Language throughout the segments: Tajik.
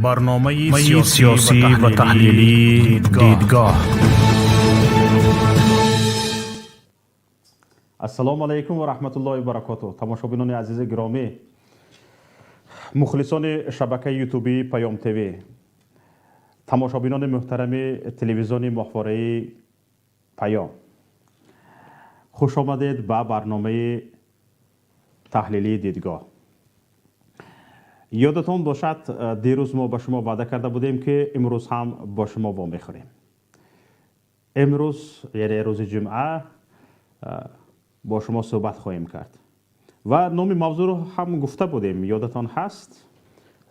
Барномаи сиёсӣ ва таҳлилии Дидгоҳ. Ассалому алайкум ва раҳматуллоҳи ва баракотуҳ. Тамошобинони азизи гиромӣ, мухлисони шабакаи ютубии Паём ТВ, тамошобинони муҳтарами телевизиони моҳвораи Паём, хуш омадед ба барномаи таҳлилии Дидгоҳ. Ёдатон бошад, дирӯз мо ба шумо ваъда карда будем, ки имрӯз ҳам бо шумо вомехӯрем. Имрӯз, яъне рӯзи ҷумъа, бо шумо суҳбат хоҳем кард ва номи мавзӯъро ҳам гуфта будем. Ёдатон ҳаст?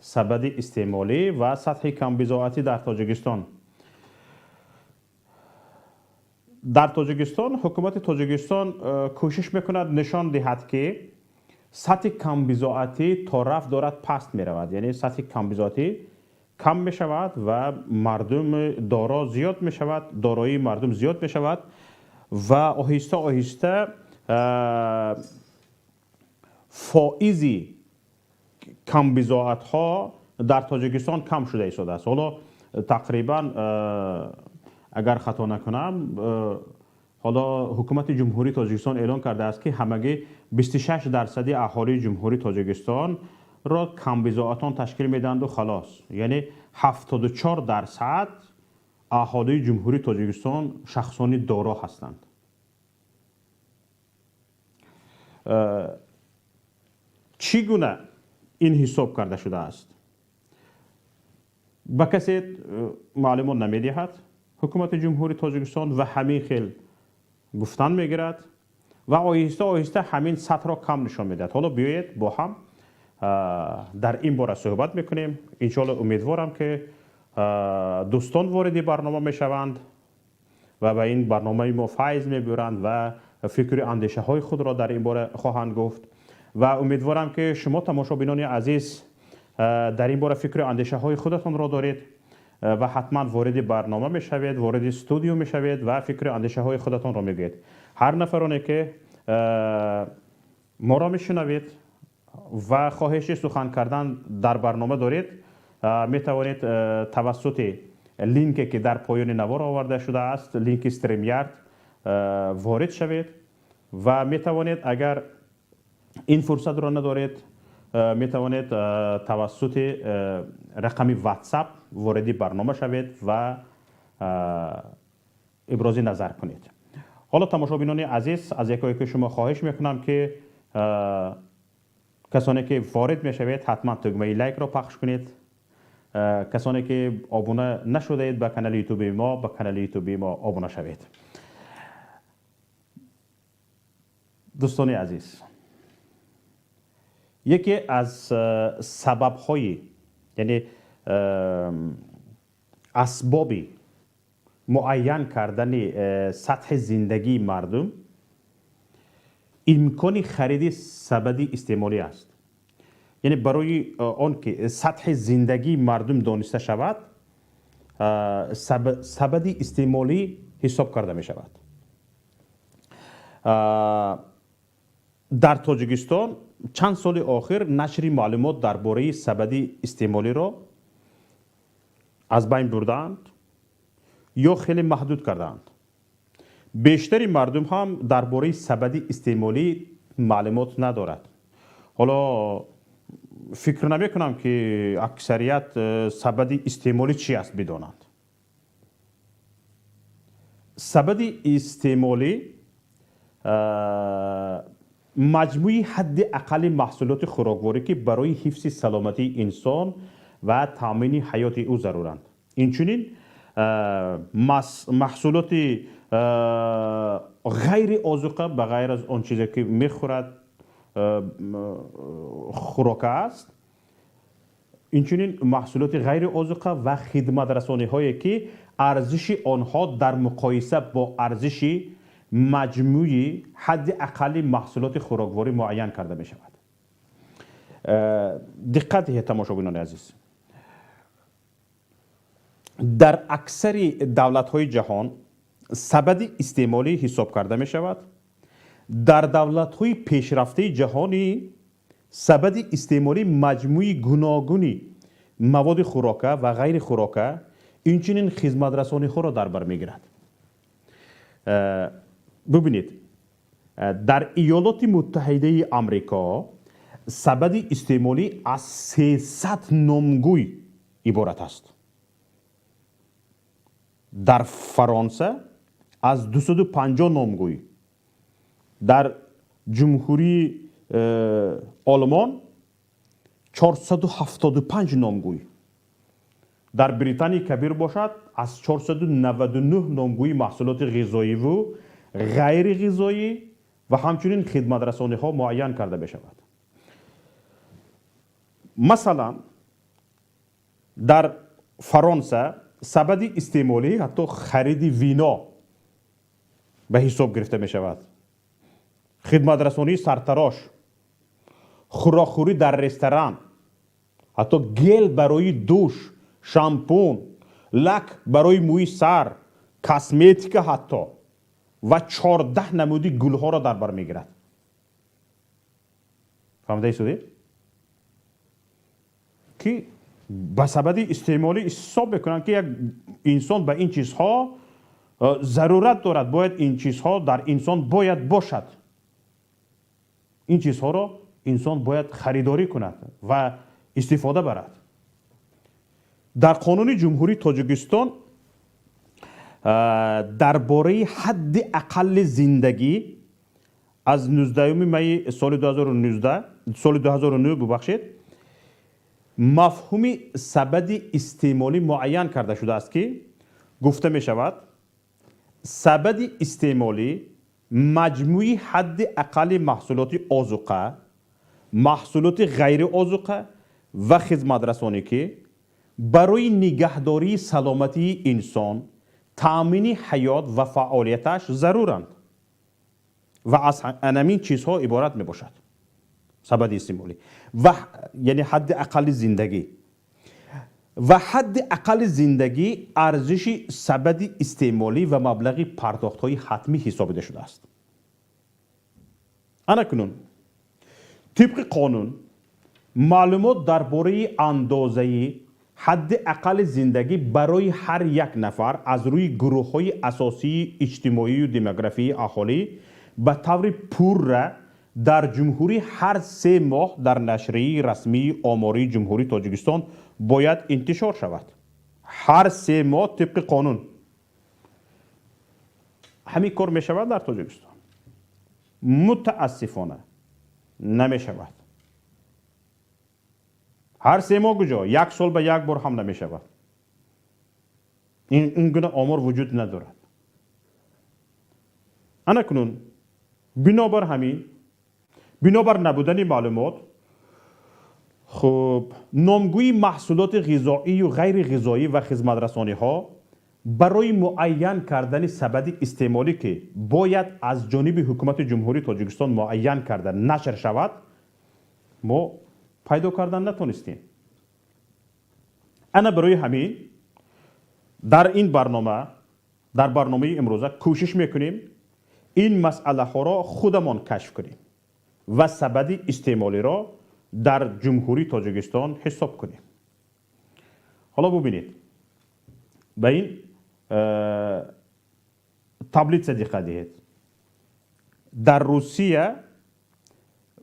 Сабади истеъмолӣ ва сатҳи камбизоатӣ дар Тоҷикистон. Дар Тоҷикистон ҳукумати Тоҷикистон кӯшиш мекунад нишон диҳад, ки сатҳи камбизоатӣ то рафт дорад паст меравад, яъне сатҳи камбизоатӣ кам мешавад ва мардуми доро зиёд мешавад, дороии мардум зиёд мешавад ва оҳиста оҳиста фоизи камбизоатҳо дар Тоҷикистон кам шуда истодааст. Ҳоло тақрибан, агар хато накунам, ҳоло ҳукумати Ҷумҳурии Тоҷикистон эълон кардааст, ки ҳамагӣ 26% аҳолии Ҷумҳурии Тоҷикистонро камбизоатон ташкил медиҳанду халос, яъне 74% аҳолии Ҷумҳурии Тоҷикистон шахсони доро ҳастанд. Чӣ гуна ин ҳисоб карда шудааст, ба касе маълумот намедиҳад ҳукумати Ҷумҳурии Тоҷикистон ва ҳамин хел гуфтан мегирад ва оҳиста оҳиста ҳамин сатҳро кам нишон медиҳад. Ҳоло биёед, бо ҳам дар ин бора суҳбат мекунем. Иншоалло, умедворам, ки дӯстон вориди барнома мешаванд ва ба ин барномаи мо файз мебуранд ва фикру андешаҳои худро дар ин бора хоҳанд гуфт. Ва умедворам, ки шумо, тамошобинони азиз, дар ин бора фикру андешаҳои худатонро доред ва ҳатман вориди барнома мешавед, вориди студио мешавед ва фикру андешаҳои худатонро мегӯед. Ҳар нафароне, ки моро мешунавед ва хоҳиши сухан кардан дар барнома доред, метавонед тавассути линке, ки дар поёни навор оварда шудааст, линки StreamYard, ворид шавед ва метавонед, агар ин фурсатро надоред, метавонед тавассути рақами WhatsApp вориди барнома шавед ва ибрози назар кунед. Ҳоло, тамошобинони азиз, аз якояки шумо хоҳиш мекунам, ки касоне ки ворид мешавед, ҳатман тугмаи лайкро пахш кунед. Касоне ки обуна нашудаед ба канали ютуби мо, ба канали ютуби мо обуна шавед. Дӯстони азиз, яке аз сабабҳои, яъне асбоби муайян кардани сатҳи зиндагии мардум имкони хариди сабади истеъмолӣ аст. Яъне барои он ки сатҳи зиндагии мардум дониста шавад, сабади истеъмолӣ ҳисоб карда мешавад. Дар Тоҷикистон чанд соли охир нашри маълумот дар бораи сабади истеъмолиро аз байн бурдаанд ё хеле маҳдуд кардаанд. Бештари мардум ҳам дар бораи сабади истеъмолӣ маълумот надорад. Ҳоло фикр намекунам, ки аксарият сабади истеъмолӣ чи аст бидонанд. Сабади истеъмолӣ маҷмӯи ҳадди ақалли маҳсулоти хӯрокворӣ, ки барои ҳифзи саломатии инсон ва таъмини ҳаёти ӯ заруранд, инчунин маҳсулоти ғайри озуқа, ба ғайр аз он чизе ки мехӯрад, хӯрока аст, инчунин маҳсулоти ғайри озуқа ва хидматрасониҳое, ки арзиши онҳо дар муқоиса бо арзиши маҷмӯи ҳадди ақалли маҳсулоти хӯрокворӣ муайян карда мешавад. Диққат диҳед, тамошобинони азиз. Дар аксари давлатҳои ҷаҳон сабади истеъмолӣ ҳисоб карда мешавад. Дар давлатҳои пешрафтаи ҷаҳонӣ сабади истеъмолӣ маҷмӯи гуногуни маводи хӯрока ва ғайри хӯрока, инчунин хизматрасониҳоро дар бар мегирад. Бубинед, дар Иёлоти Муттаҳидаи Амрико сабади истеъмолӣ аз 300 номгӯй иборат аст, дар Фаронса аз 250 номгӯй, дар Ҷумҳурии Олмон 475 номгӯй, дар Британияи Кабир бошад, аз 499 номгӯи маҳсулоти ғизоиву ғайри ғизоӣ ва ҳамчунин хидматрасониҳо муайян карда мешавад. Масалан, дар Фаронса сабади истеъмолӣ ҳатто хариди вино ба ҳисоб гирифта мешавад, хидматрасонии сартарош, хӯрокхӯрӣ дар ресторан, ҳатто гел барои душ, шампун, лак барои мӯи сар, косметика ҳатто ва 14 намуди гулҳоро дар бар мегирад. Фаҳмида истодед, ки ба сабади истеъмолӣ ҳисоб мекунанд, ки як инсон ба ин чизҳо зарурат дорад, бояд ин чизҳо дар инсон бояд бошад, ин чизҳоро инсон бояд харидорӣ кунад ва истифода барад. Дар Қонуни Ҷумҳурии Тоҷикистон дар бораи ҳадди ақалли зиндагӣ аз 19 майи соли 2019, соли 2009, бубахшед, мафҳуми сабади истеъмолӣ муайян карда шудааст, ки гуфта мешавад, сабади истеъмолӣ маҷмӯи ҳадди ақалли маҳсулоти озуқа, маҳсулоти ғайриозуқа ва хизматрасонӣ, ки барои нигаҳдории саломатии инсон, таъмини ҳаёт ва фаъолияташ заруранд ва аз анамин чизҳо иборат мебошад. Сабади истеъмолӣ ва яъне ҳадди ақалли зиндагӣ ва ҳадди ақалли зиндагӣ арзиши сабади истеъмолӣ ва маблағи пардохтҳои ҳатмӣ ҳисобида шудааст. Анакунун, тибқи қонун, маълумот дар бораи андозаи ҳадди ақалли зиндагӣ барои ҳар як нафар аз рӯи гурӯҳҳои асосии иҷтимоию демографии аҳолӣ ба таври пурра дар ҷумҳурӣ ҳар 3 моҳ дар нашрияи расмии омории Ҷумҳурии Тоҷикистон бояд интишор шавад. Ҳар 3 моҳ, тибқи қонун. Ҳамин кор мешавад дар Тоҷикистон? Мутаассифона, намешавад. Ҳар 3 моҳ куҷо, як сол ба як бор ҳам намешавад. Ин гуна омор вуҷуд надорад. Анакунун, бинобар ҳамин, бинобар набудани маълумот, хуб, номгӯи маҳсулоти ғизоию ғайри ғизоӣ ва хизматрасониҳо барои муайян кардани сабади истеъмолӣ, ки бояд аз ҷониби Ҳукумати Ҷумҳурии Тоҷикистон муайян карда нашр шавад, мо пайдо кардан натонистем. Ана барои ҳамин дар ин барнома, дар барномаи имрӯза кӯшиш мекунем ин масъалаҳоро худамон кашф кунем ва сабади истеъмолиро дар Ҷумҳурии Тоҷикистон ҳисоб кунем. Ҳоло бубинед, ба ин таблица диққат диҳед. Дар Русия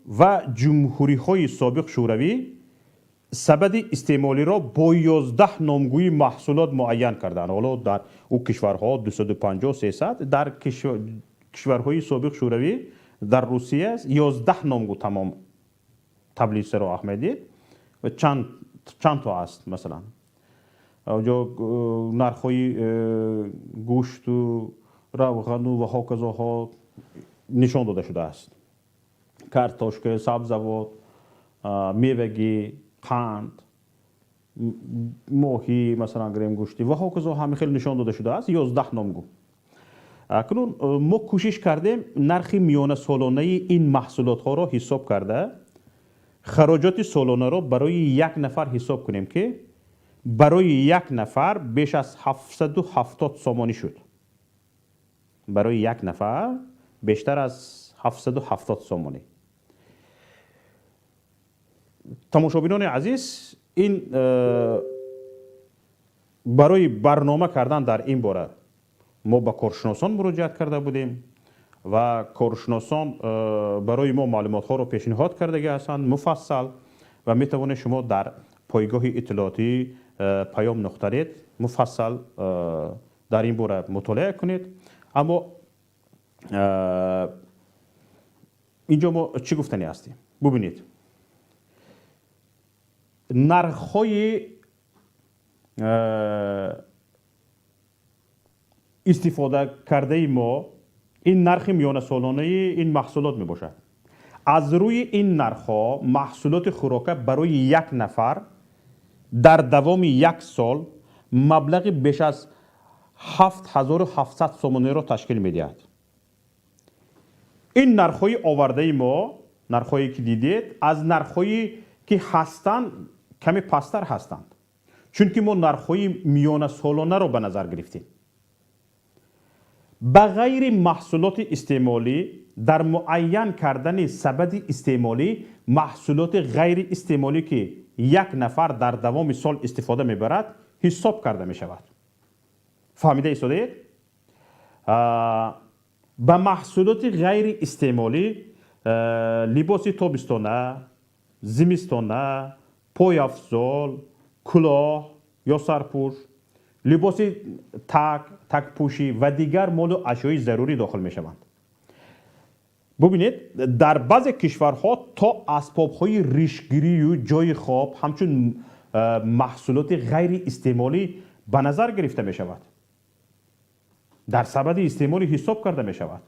ва ҷумҳуриҳои собиқ Шӯравӣ сабади истеъмолиро бо 11 номгӯи маҳсулот муайян карданд. Ҳоло дар ӯ кишварҳо 250, 300, дар кишварҳои собиқ Шӯравӣ, дар Русия 11 номгӯ. Тамом таблицаро аҳмедид, чанд то аст. Масалан, онҷо нархҳои гӯшту равғану ва ҳоказоҳо нишон дода шудааст, картошка, сабзавот, мевагӣ, қанд, моҳӣ, масалан гирем, гӯштӣ ва ҳоказо, ҳамин хел нишон дода шудааст, 11 номгӯ. Акнун мо кӯшиш кардем нархи миёнасолонаи ин маҳсулотҳоро ҳисоб карда, хароҷоти солонаро барои як нафар ҳисоб кунем, ки барои як нафар беш аз 770 сомонӣ шуд. Барои як нафар бештар аз 770 сомонӣ. Тамошобинони азиз, Ин барои барнома кардан дар ин бора мо ба коршиносон муроҷиат карда будем ва коршиносон барои мо маълумотҳоро пешниҳод кардагӣ ҳастанд муфассал ва метавонед шумо дар пойгоҳи иттилоотии Паём нуқта нет муфассал дар ин бора мутолиа кунед. Аммо инҷо мо чӣ гуфтанӣ ҳастем? Бубинед, нархҳои истифода кардаи мо ин нархи миёнасолонаи ин маҳсулот мебошад. Аз рӯи ин нархҳо маҳсулоти хӯрока барои як нафар дар давоми як сол маблағи беш аз 7700 сомониро ташкил медиҳад. Ин нархҳои овардаи мо, нархҳое ки дидед, аз нархҳое ки ҳастанд каме пасттар ҳастанд, чунки мо нархҳои миёнасолонаро ба назар гирифтем. Ба ғайри маҳсулоти истеъмолӣ дар муайян кардани сабади истеъмолӣ маҳсулоти ғайриистеъмолӣ, ки як нафар дар давоми сол истифода мебарад, ҳисоб карда мешавад. Фаҳмида истодаед? Ба маҳсулоти ғайриистеъмолӣ либоси тобистона, зимистона, пойафзол, кулоҳ ё сарпӯш, либоси такпӯшӣ ва дигар молу ашёи зарурӣ дохил мешаванд. Бубинед, дар баъзе кишварҳо то асбобҳои ришгирию ҷойи хоб ҳамчун маҳсулоти ғайриистеъмолӣ ба назар гирифта мешавад, дар сабади истеъмолӣ ҳисоб карда мешавад.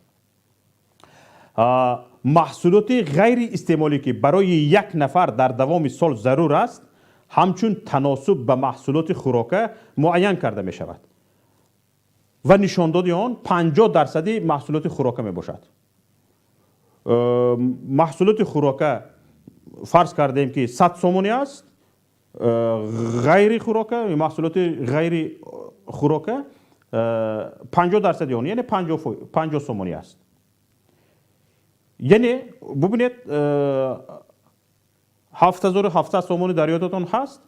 Маҳсулоти ғайриистеъмолӣ, ки барои як нафар дар давоми сол зарур аст, ҳамчун таносуб ба маҳсулоти хӯрока муайян карда мешавад ва нишондоди он 50% маҳсулоти хӯрока мебошад. Маҳсулоти хӯрока фарз кардем, ки 100 сомонӣ аст, ғайри хӯрока, маҳсулоти ғайри хӯрока 50% он, яъне 50 сомонӣ аст. Яъне бубинед, 7700 сомонӣ дар ёдатон ҳаст?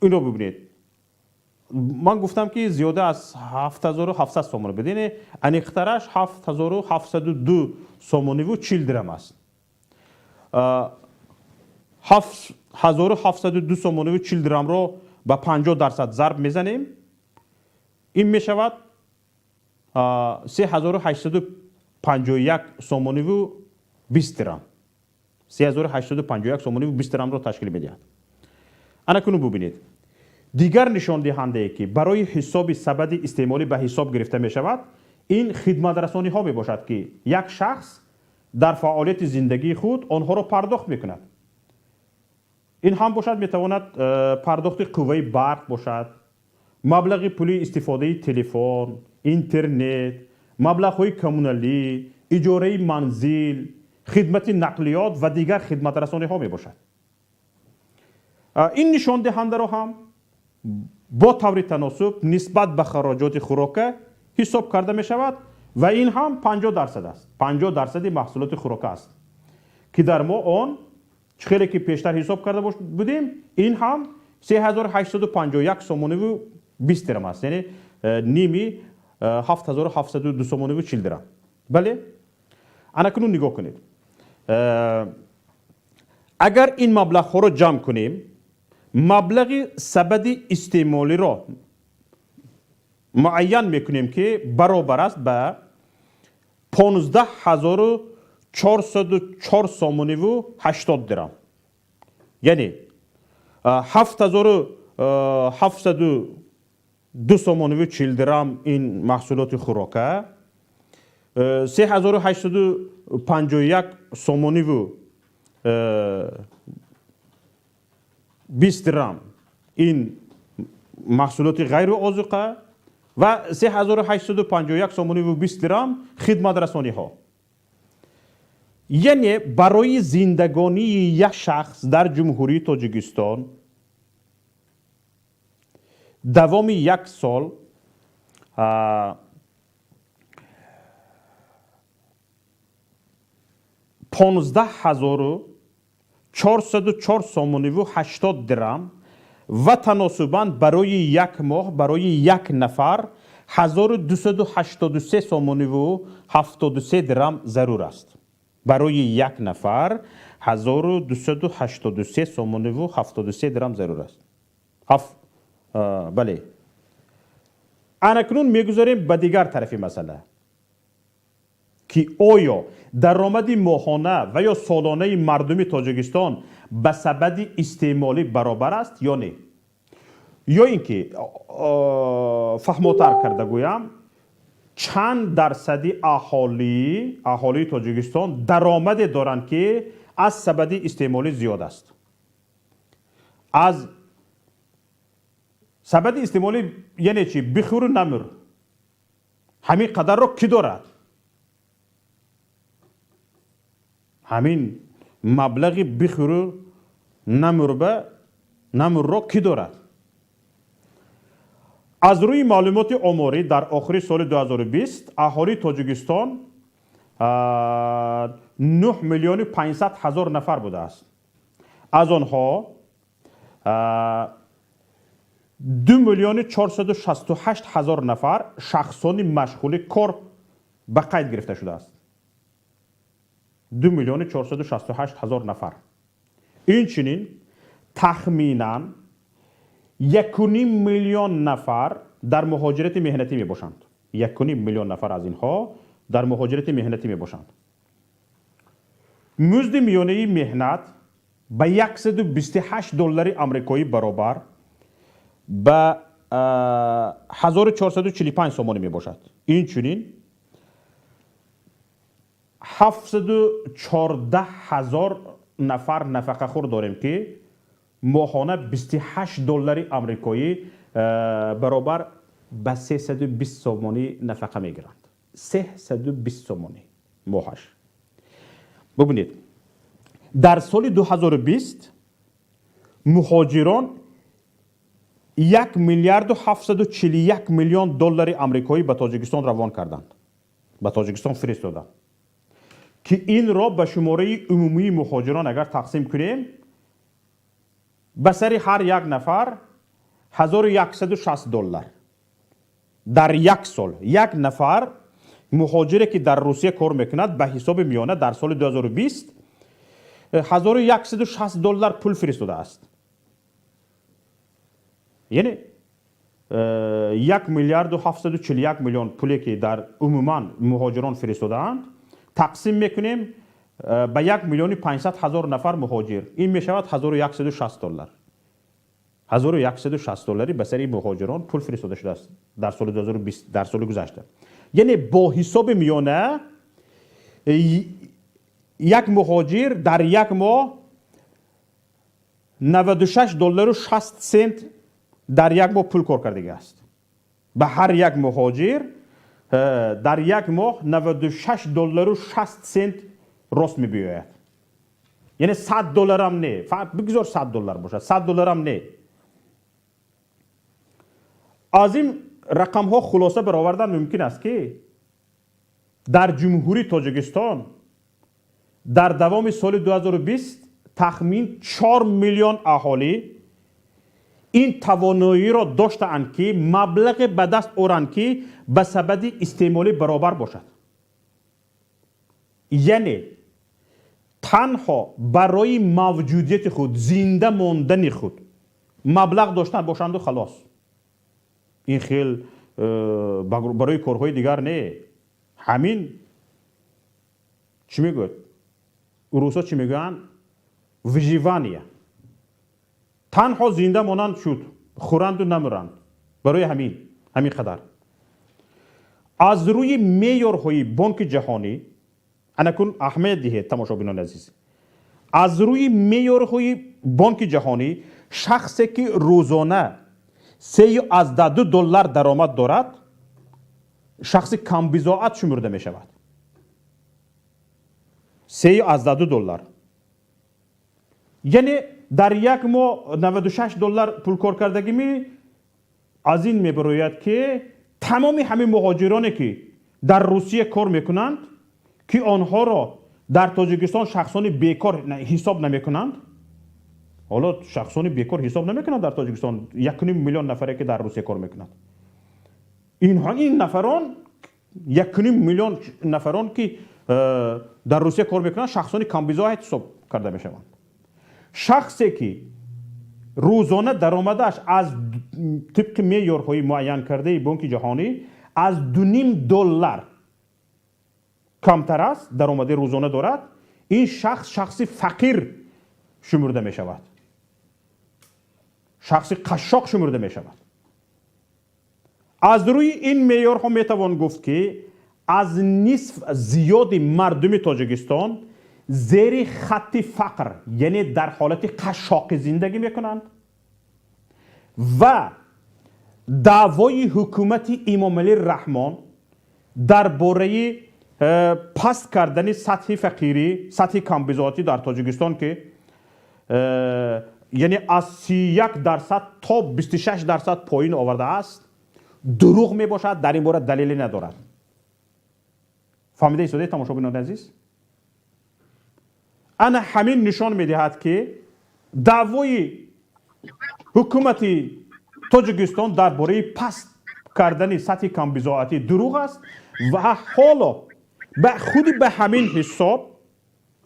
Инро бубинед, ман гуфтам, ки зиёда аз 7700 сомонӣ буд, яъне аниқтараш 7702 сомониву 40 дирам аст. 7702 сомониву 40 дирамро ба 50% зарб мезанем, ин мешавад 3851 сомониву 20 дирам. 3851 сомониву 20 дирамро ташкил медиҳад. Ана кунун бубинед, дигар нишондиҳандае, ки барои ҳисоби сабади истеъмолӣ ба ҳисоб гирифта мешавад, ин хидматрасониҳо мебошад, ки як шахс дар фаъолияти зиндагии худ онҳоро пардохт мекунад. Ин ҳам бошад метавонад пардохти қувваи барқ бошад, маблағи пули истифодаи телефон, интернет, маблағҳои коммуналӣ, иҷораи манзил, хидмати нақлиёт ва дигар хидматрасониҳо мебошад. Ин нишондиҳандаро ҳам бо таври таносуб нисбат ба хароҷоти хӯрока ҳисоб карда мешавад ва ин ҳам 50% аст. 50% маҳсулоти хӯрока аст, ки дар мо он чӣ хеле ки пештар ҳисоб карда будем, ин ҳам 3851 сомониву 20 дирам аст, яъне ними 7702 сомониву 40 дирам. Бале, ана кунун нигоҳ кунед, агар ин маблағҳоро ҷамъ кунем, маблағи сабади истеъмолиро муайян мекунем, ки баробар аст ба 15 404 сомониву 80 дирам, яъне 7702 сомониву 40 дирам ин маҳсулоти хӯрока, 3851 сомониву 20 дирам ин маҳсулоти ғайриозуқа ва 3851 сомониву 20 дирам хидматрасониҳо. Яъне барои зиндагонии як шахс дар Ҷумҳурии Тоҷикистон давоми як сол 15 404 сомониву 80 дирам ва таносубан барои як моҳ барои як нафар 1283 сомониву 73 дирам зарур аст. Барои як нафар 1283 сомониву 73 дирам зарур аст. Бале. Анакнун мегузарем ба дигар тарафи масъала, ки оё даромади моҳона ва ё солонаи мардуми Тоҷикистон ба сабади истеъмолӣ баробар аст ё не? Ё ин ки фаҳмотар карда гӯям, чанд дарсади аҳолии Тоҷикистон даромаде доранд, ки аз сабади истеъмолӣ зиёд аст? Аз сабади истеъмолӣ яъне чи? Бихӯру намур. Ҳамин қадарро кӣ дорад? Ҳамин маблағи бихӯру намурро кӣ дорад? Аз рӯи маълумоти оморӣ, дар охири соли 2020 аҳолии Тоҷикистон 9 миллиону 500 ҳазор нафар будааст. Аз онҳо 2 миллиону 468 ҳазор нафар шахсони машғули кор ба қайд гирифта шудааст. 2 миллиону 468 ҳазор нафар. Инчунин тахминан 1,5 миллион нафар дар муҳоҷирати меҳнатӣ мебошанд. 1,5 миллион нафар аз инҳо дар муҳоҷирати меҳнатӣ мебошанд. Музди миёнаи меҳнат ба 128 доллари амрикоӣ баробар ба 1445 сомонӣ мебошад. Инчунин 714 ҳазор нафар нафақахӯр дорем, ки моҳона 28 доллари амрикоӣ баробар ба 320 сомонӣ нафақа мегиранд. 320 сомонӣ моҳаш. Бубинед, дар соли 2020 муҳоҷирон 1 миллиарду 741 миллион доллари амрикоӣ ба Тоҷикистон равон карданд, ба Тоҷикистон фиристоданд, ки инро ба шумораи умумии муҳоҷирон агар тақсим кунем, ба сари ҳар як нафар 1160 доллар дар як сол. Як нафар муҳоҷире, ки дар Русия кор мекунад, ба ҳисоби миёна дар соли 2020 1160 доллар пул фиристодааст. Яъне 1 миллиарду 741 миллион пуле, ки дар умуман муҳоҷирон фиристодаанд, тақсим мекунем ба 1 миллиони 500 ҳазор нафар муҳоҷир, ин мешавад 1160 доллар. 1160 доллари ба сари муҳоҷирон пул фиристода шудааст дар соли 2020, дар соли гузашта. Яъне бо ҳисоби миёна як муҳоҷир дар як моҳ 96 доллару 60 сент дар як моҳ пул кор кардагӣ аст. Ба ҳар як муҳоҷир дар як моҳ 96 доллару 60 сент рост мебиёяд. Яъне 100 долларам не, бигзор 100 доллар бошад, 100 долларам не. Аз ин рақамҳо хулоса баровардан мумкин аст, ки дар Ҷумҳурии Тоҷикистон дар давоми соли 2020 тахмин 4 миллион аҳолӣ ин тавоноиро доштаанд, ки маблағе ба даст оранд, ки ба сабади истеъмолӣ баробар бошад, яъне танҳо барои мавҷудияти худ, зинда мондани худ маблағ доштан бошанду халос. Ин хел барои корҳои дигар не. Ҳамин чӣ мегӯяд, русо чӣ мегӯянд, выживание, танҳо зинда монанд шуд, хӯранду намуранд, барои ҳамин қадар. Аз рӯи меъёрҳои Бонки Ҷаҳонӣ, анакун аҳамият диҳед, тамошобинони азиз, аз рӯи меъёрҳои Бонки Ҷаҳонӣ шахсе, ки рӯзона 3,2 доллар даромад дорад, шахси камбизоат шумурда мешавад. 3,2 доллар, яъне дар як моҳ 96 доллар пул кор кардагими. Аз ин мебарояд, ки тамоми ҳамин муҳоҷироне, ки дар Русия кор мекунанд, ки онҳоро Дар Тоҷикистон шахсони бекор ҳисоб намекунанд. Ҳоло шахсони бекор ҳисоб намекунанд дар Тоҷикистон 1,5 миллион нафаре ки дар Русия кор мекунад. Инҳо ин нафарон 1,5 миллион нафарон ки дар Русия кор мекунанд, шахсони камбизоат ҳисоб карда мешаванд. Шахсе ки рӯзона даромадаш аз тибқи меъёрҳои муайянкардаи Бонки Ҷаҳонӣ аз $2.5 камтар аст, даромади рӯзона дорад, ин шахс шахси фақир шумурда мешавад, шахси қашшоқ шумурда мешавад. Аз рӯи ин меъёрҳо метавон гуфт, ки аз нисф зиёди мардуми Тоҷикистон зери хатти фақр, яъне дар ҳолати қашшоқӣ зиндагӣ мекунанд ва даъвои ҳукумати Эмомалӣ Раҳмон дар бораи паст кардани сатҳи фақирӣ, сатҳи камбизоатӣ дар Тоҷикистон, ки яъне аз 31% то 26% поин овардааст, дурӯғ мебошад, дар ин бора далеле надорад. Фаҳмида истодаед, тамошобинони азиз? Ана ҳамин нишон медиҳад, ки даъвои ҳукумати Тоҷикистон дар бораи паст кардани сатҳи камбизоатӣ дурӯғ аст ва ҳоло ба худи ба ҳамин ҳисоб,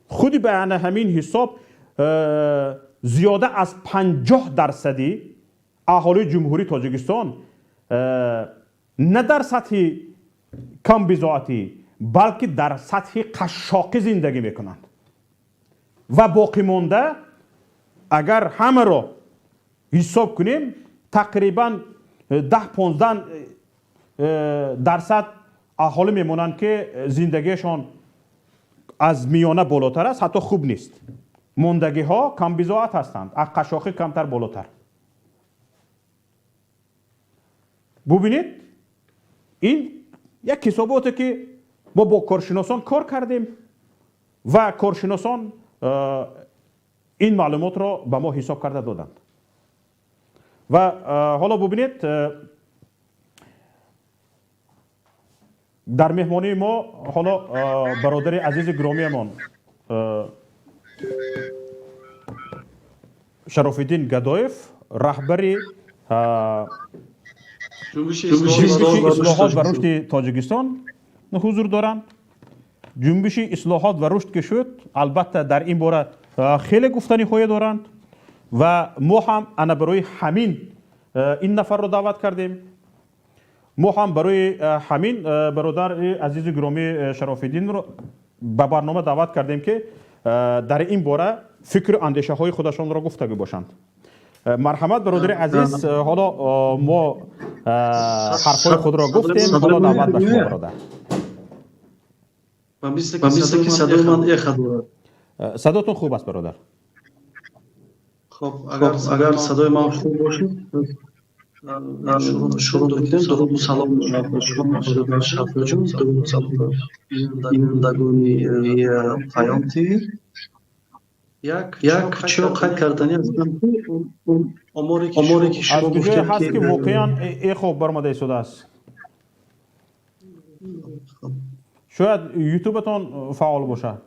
худи ба ана ҳамин ҳисоб зиёда аз 50% аҳолии Ҷумҳурии Тоҷикистон на дар сатҳи камбизоатӣ, балки дар сатҳи қашшоқӣ зиндагӣ мекунанд ва боқимонда агар ҳамаро ҳисоб кунем, тақрибан 10-15% аҳолӣ мемонанд, ки зиндагиашон аз миёна болотар аст, ҳатто хуб нест. Мондагиҳо камбизоат ҳастанд, аз қашшоқӣ камтар болотар. Бубинед, ин як ҳисоботе ки мо бо коршиносон кор кардем ва коршиносон ин маълумотро ба мо ҳисоб карда доданд. Ва ҳоло бубинед, дар меҳмонии мо ҳоло бародари азизи гиромиямон Шарофиддин Гадоев, раҳбари Ҷунбиши ислоҳот ва рушди Тоҷикистон ҳузур доранд. Ҷунбиши ислоҳот ва рушд ки шуд, албатта дар ин бора хеле гуфтаниҳое доранд ва мо ҳам ана барои ҳамин ин нафарро даъват кардем. Мо ҳам барои ҳамин бародари азизи гиромӣ Шарофиддинро ба барнома даъват кардем, ки дар ин бора фикру андешаҳои худашонро гуфтагӣ бошанд. Марҳамат, бародари азиз, ҳоло мо ҳарфҳои худро гуфтем, ҳоло навбат ба шумо, бародар. Мисле ки садои ман эхо дорад. Садотон хуб аст, бародар. Хоб, агар садои ман хуб бошад, шурӯъ мекунем. Дуруду салом ба шумо, Шафиҷон, дуруду салом ба бинандагони Паём ТВ. Як чиро қайд кардани ҳастам, ки оморе ки шумо аз куҷое гуфтед, ҳаст, ки воқеан эхо баромада истодааст? Шояд ютубатон фаъол бошад.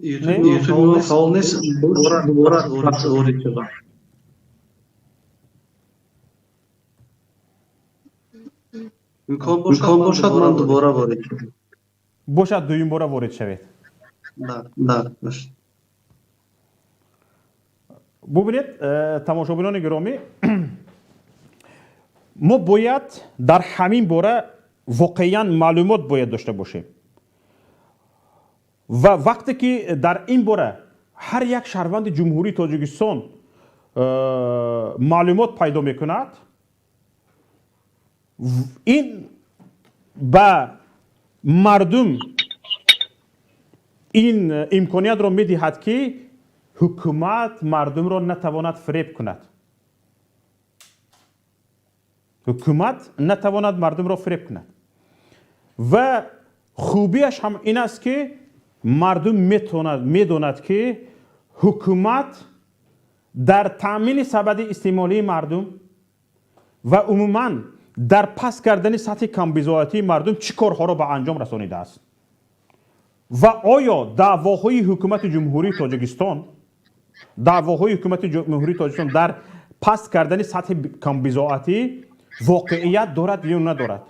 Ютуб фаъол нест, дубора ворид шудам. Имкон бошад, ман дубора ворид шудам. Бошад, дуюм бора ворид шавед. Да, бошад. Бубинед, тамошобинони гиромӣ, мо бояд дар ҳамин бора воқеан маълумот бояд дошта бошем ва вақте ки дар ин бора ҳар як шаҳрванди Ҷумҳурии Тоҷикистон маълумот пайдо мекунад, ин ба мардум ин имкониятро медиҳад, ки ҳукумат мардумро натавонад фиреб кунад. Ҳукумат натавонад мардумро фиреб кунад. Ва хубиаш ҳам ин аст, ки мардум медонад, ки ҳукумат дар таъмини сабади истеъмолии мардум ва умуман дар паст кардани сатҳи камбизоатии мардум чӣ корҳоро ба анҷом расонидааст. Ва оё даъвоҳои ҳукумати Ҷумҳурии Тоҷикистон, даъвоҳои ҳукумати Ҷумҳурии Тоҷикистон дар паст кардани сатҳи камбизоатӣ воқеият дорад ё надорад?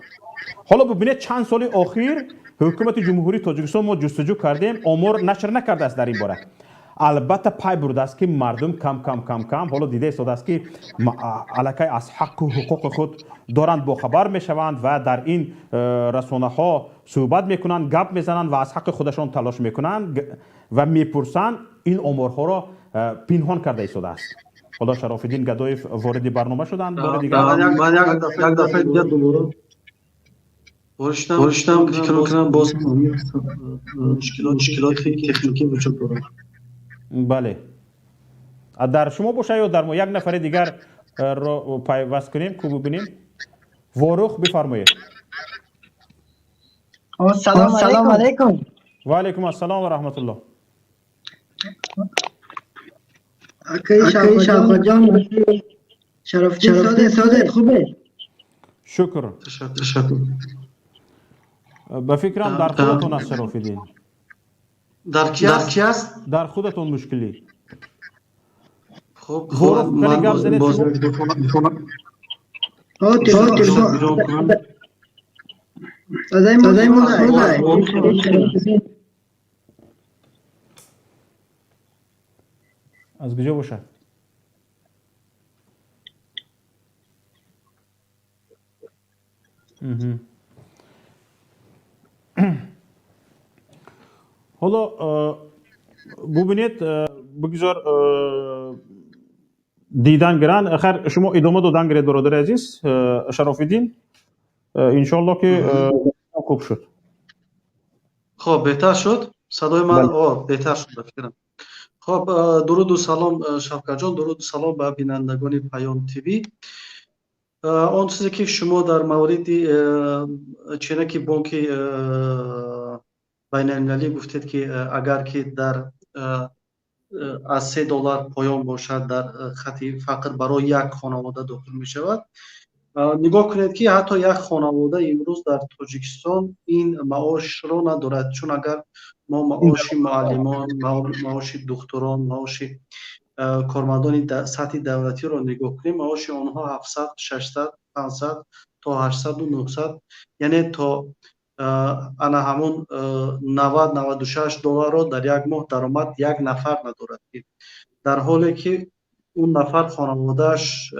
Ҳоло бубинед, чанд соли охир ҳукумати Ҷумҳурии Тоҷикистон, мо ҷустуҷӯ кардем, омор нашр накардааст дар ин бора. Албатта, пай бурдааст, ки мардум кам кам кам кам ҳоло дида истодааст, ки аллакай аз ҳаққу ҳуқуқи худ доранд бохабар мешаванд ва дар ин расонаҳо суҳбат мекунанд, гап мезананд ва аз ҳаққи худашон талош мекунанд ва мепурсанд. Ин оморҳоро пинҳон карда истодааст. Ҳоло Шарофиддин Гадоев вориди барнома шуданд бори дигар. Ман як дафъаи дигар дубора ворид шудам, фикр мекунам, боз мушкилоти техникӣ вуҷуд дорад. Бале, дар шумо боша ё дар мо, як нафари дигар ро пайваст кунем ку, бубинем. Ворух, бифармоед. Салом алейкум. Ва алейкум ассалом ва раҳматуллоҳ. Акаи Шавқатҷон, Шарофиддин созед, хубе? Шукр. Ташаккур. Ба фикрам, дар худатон аст, Шарофиддин. Дар ки аст? Дар худатон мушкилӣ. Хуб. Ворух, кани гап занед. Боз Телефон садои мо хурд. Аз куҷо бошад? Ҳоло бубинед, бигзор дидан гиранд. Хайр, шумо идома додан гиред, бародари азиз Шарофиддин. Иншоалло, ки хуб шуд. Хоб, беҳтар шуд садои ман? Беҳтар шуд, ба фикрам. Хоб, дуруду салом, Шавкатҷон, дуруду салом ба бинандагони Паём ТВ. Он чизе ки шумо дар мавриди ченаки бонки байналмилалӣ гуфтед, ки агар ки дар аз 3 доллар поён бошад, дар хати фақр барои як хонавода дохил мешавад, нигоҳ кунед, ки ҳатто як хонавода имрӯз дар Тоҷикистон ин маошро надорад, чун агар мо маоши муаллимон, маоши духтурон, маоши кормандони сатҳи давлатиро нигоҳ кунем, маоши онҳо 700, 600, 500 то 800-у 900, яъне то ана ҳамон 90, 96 долларро дар як моҳ даромад як нафар надорад, ки дар ҳоле ки он нафар хонаводааш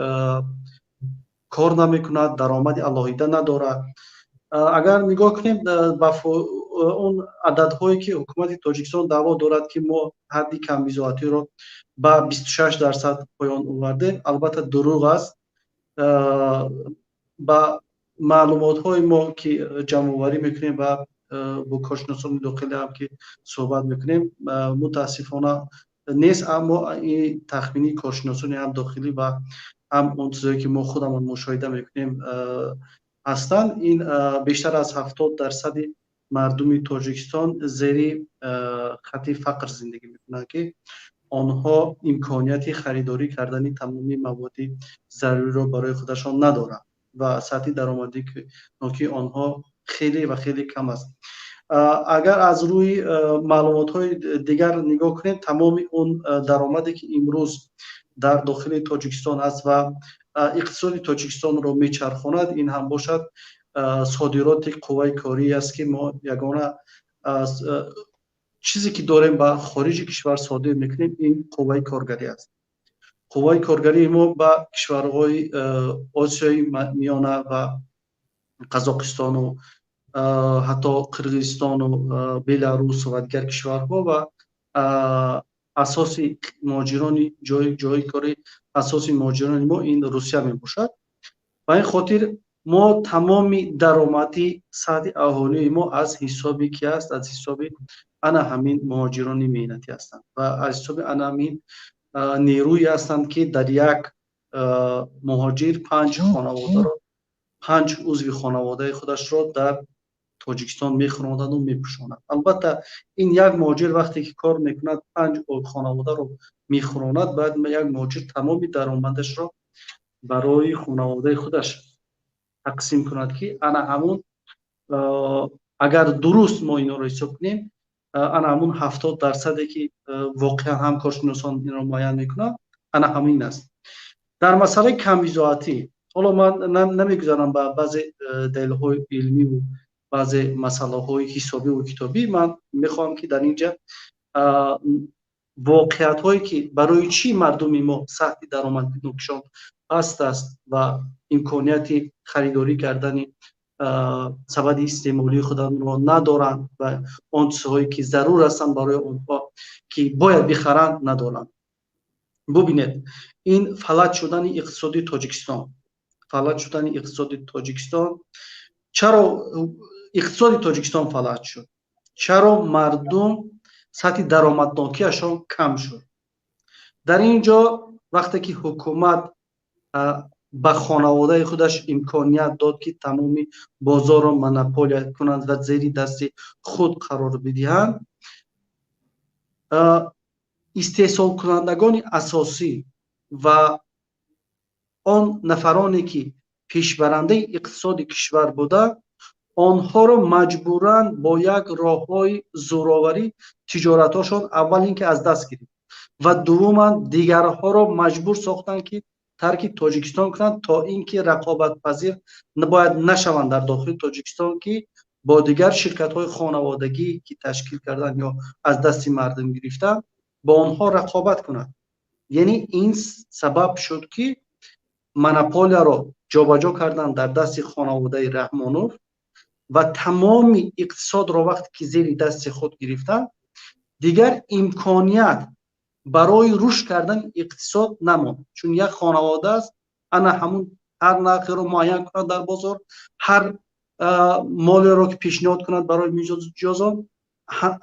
кор намекунад, даромади алоҳида надорад. Агар нигоҳ кунем ба он ададҳое ки ҳукумати Тоҷикистон даъво дорад, ки мо ҳадди камбизоатиро ба 26% поён овардем, албатта, дурӯғ аст. Ба маълумотҳои мо, ки ҷамъоварӣ мекунем ва бо коршиносони дохилӣ ҳам ки суҳбат мекунем, мутаассифона нест, аммо ин тахмини коршиносони ҳам дохилӣ ва ҳам он чизое ки мо худамон мушоҳида мекунем ҳастанд. Ин бештар аз 70 дарсади мардуми Тоҷикистон зери хати фақр зиндагӣ мекунанд, ки онҳо имконияти харидорӣ кардани тамоми маводи заруриро барои худашон надоранд ва сатҳи даромадии нокии онҳо хеле ва хеле кам аст. Агар аз рӯи маълумотҳои дигар нигоҳ кунем, тамоми он даромаде ки имрӯз дар дохили Тоҷикистон аст ва иқтисоди Тоҷикистонро мечархонад, ин ҳам бошад содироти қувваи корӣ аст, ки мо ягона чизе ки дорем ба хориҷи кишвар содир мекунем, ин қувваи коргарӣ аст. Қувваи коргарии мо ба кишварҳои Осиёи Миёна ва Қазоқистону ҳатто Қирғизистону Беларус ва дигар кишварҳо ва асоси муҳоҷирони ҷои кори асоси муҳоҷирони мо ин Русия мебошад. Ба ин хотир мо тамоми даромади сатҳи аҳолии мо аз ҳисоби ки аст? Аз ҳисоби ана ҳамин муҳоҷирони меҳнатӣ ҳастанд ва аз ҳисоби ана ҳамин нерӯе ҳастанд, ки дар як муҳоҷир панҷ хонаводаро, панҷ узви хонаводаи худашро дар Тоҷикистон мехӯрондану мепӯшонад. Албатта, ин як муҳоҷир вақте ки кор мекунад, панҷ хонаводаро мехӯронад, бояд як муҳоҷир тамоми даромадашро барои хонаводаи худаш тақсим кунад, ки ана ҳамун агар дуруст мо инҳоро ҳисоб кунем. Ана ҳамун 70%-е ки воқеан ҳам коршиносон инро муайян мекунанд, ана ҳамин аст. Дар масъалаи камбизоатӣ ҳоло ман намегузарам ба баъзе далелҳои илмиву баъзе масъалаҳои ҳисобиву китобӣ. Ман мехоҳам, ки дар ин ҷа воқеиятҳое, ки барои чӣ мардуми мо сатҳи даромаднокишон паст аст ва имконияти харидорӣ кардани сабади истеъмолии худамро надоранд ва он чизҳое, ки зарур ҳастанд барои онҳо, ки бояд бихаранд, надоранд. Бубинед, ин фалаҷ шудани иқтисоди Тоҷикистон, фалаҷ шудани иқтисоди Тоҷикистон. Чаро иқтисоди Тоҷикистон фалаҷ шуд? Чаро мардум сатҳи даромаднокиашон кам шуд? Дар ин ҷо вақте ки ҳукумат ба хонаводаи худаш имконият дод, ки тамоми бозорро монополия кунанд ва зери дасти худ қарор бидиҳанд, истеҳсолкунандагони асосӣ ва он нафароне, ки пешбарандаи иқтисоди кишвар буда, онҳоро маҷбуран бо як роҳҳои зӯроварӣ тиҷоратҳошон аввал ин ки аз даст гирифт ва дуввуман дигарҳоро маҷбур сохтанд, ки тарки Тоҷикистон кунанд, то ин ки рақобатпазир бояд нашаванд дар дохили Тоҷикистон, ки бо дигар ширкатҳои хонаводагӣ, ки ташкил карданд ё аз дасти мардум гирифтанд, бо онҳо рақобат кунанд. Яъне ин сабаб шуд, ки монополияро ҷобаҷо кардан дар дасти хонаводаи Раҳмонов ва тамоми иқтисодро вақте ки зери дасти худ гирифтанд, дигар имконият барои рушд кардани иқтисод намонд, чун як хонавода аст, ана ҳамун ҳар нархеро муайян кунад дар бозор, ҳар молеро ки пешниҳод кунад барои мизоҷозон,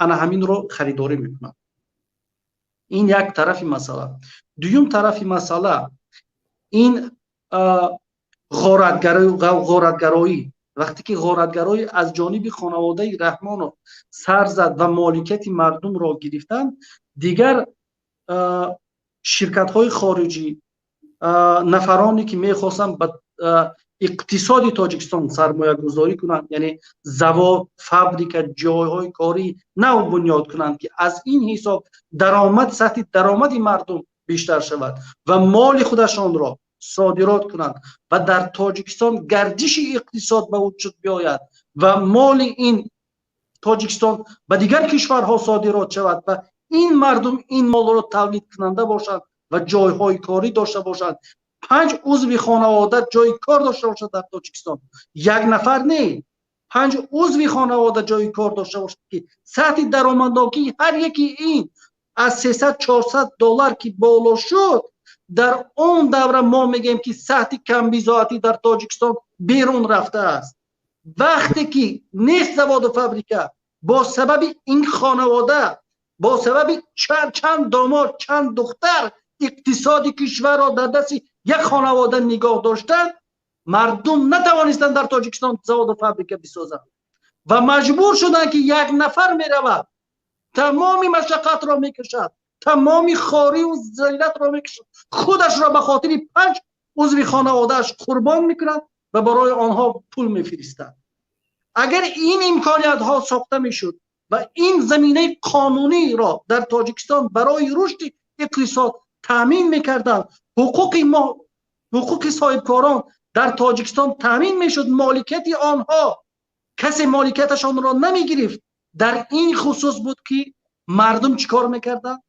ана ҳаминро харидорӣ мекунад. Ин як тарафи масъала. Дуюм тарафи масъала ин ғоратгароӣ. Вақте ки ғоратгароӣ аз ҷониби хонаводаи Раҳмонов сар зад ва моликияти мардумро гирифтанд, дигар ширкатҳои хориҷӣ, нафароне, ки мехостанд ба иқтисоди Тоҷикистон сармоягузорӣ кунанд, яъне завод, фабрика, ҷойҳои корӣ нав бунёд кунанд, ки аз ин ҳисоб даромад, сатҳи даромади мардум бештар шавад ва моли худашонро содирот кунанд ва дар Тоҷикистон гардиши иқтисод ба вуҷуд биёяд ва моли ин Тоҷикистон ба дигар кишварҳо содирот шавад ва ин мардум ин молро тавлидкунанда бошанд ва ҷойҳои корӣ дошта бошанд, панҷ узви хонавода ҷои кор дошта бошад дар Тоҷикистон, як нафар не, панҷ узви хонавода ҷои кор дошта бошад, ки сатҳи даромаднокии ҳар яки ин аз 300-400 доллар ки боло шуд, дар он давра мо мегӯем, ки сатҳи камбизоатӣ дар Тоҷикистон берун рафтааст. Вақте ки нест заводу фабрика, бо сабаби ин хонавода, бо сабаби чанд домод, чанд духтар иқтисоди кишварро дар дасти як хонавода нигоҳ доштан, мардум натавонистанд дар Тоҷикистон заводу фабрика бисозанд ва маҷбур шуданд, ки як нафар меравад, тамоми машаққатро мекашад, тамоми хориву зиллатро мекашад, худашро ба хотири панҷ узви хонаводааш қурбон мекунад ва барои онҳо пул мефиристад. Агар ин имкониятҳо сохта мешуд ва ин заминаи қонуниро дар Тоҷикистон барои рушди иқтисод таъмин мекарданд, ҳуқуқи мо, ҳуқуқи соҳибкорон дар Тоҷикистон таъмин мешуд, моликияти онҳо, касе моликияташонро намегирифт. Дар ин хусус буд, ки мардум чӣ кор мекарданд?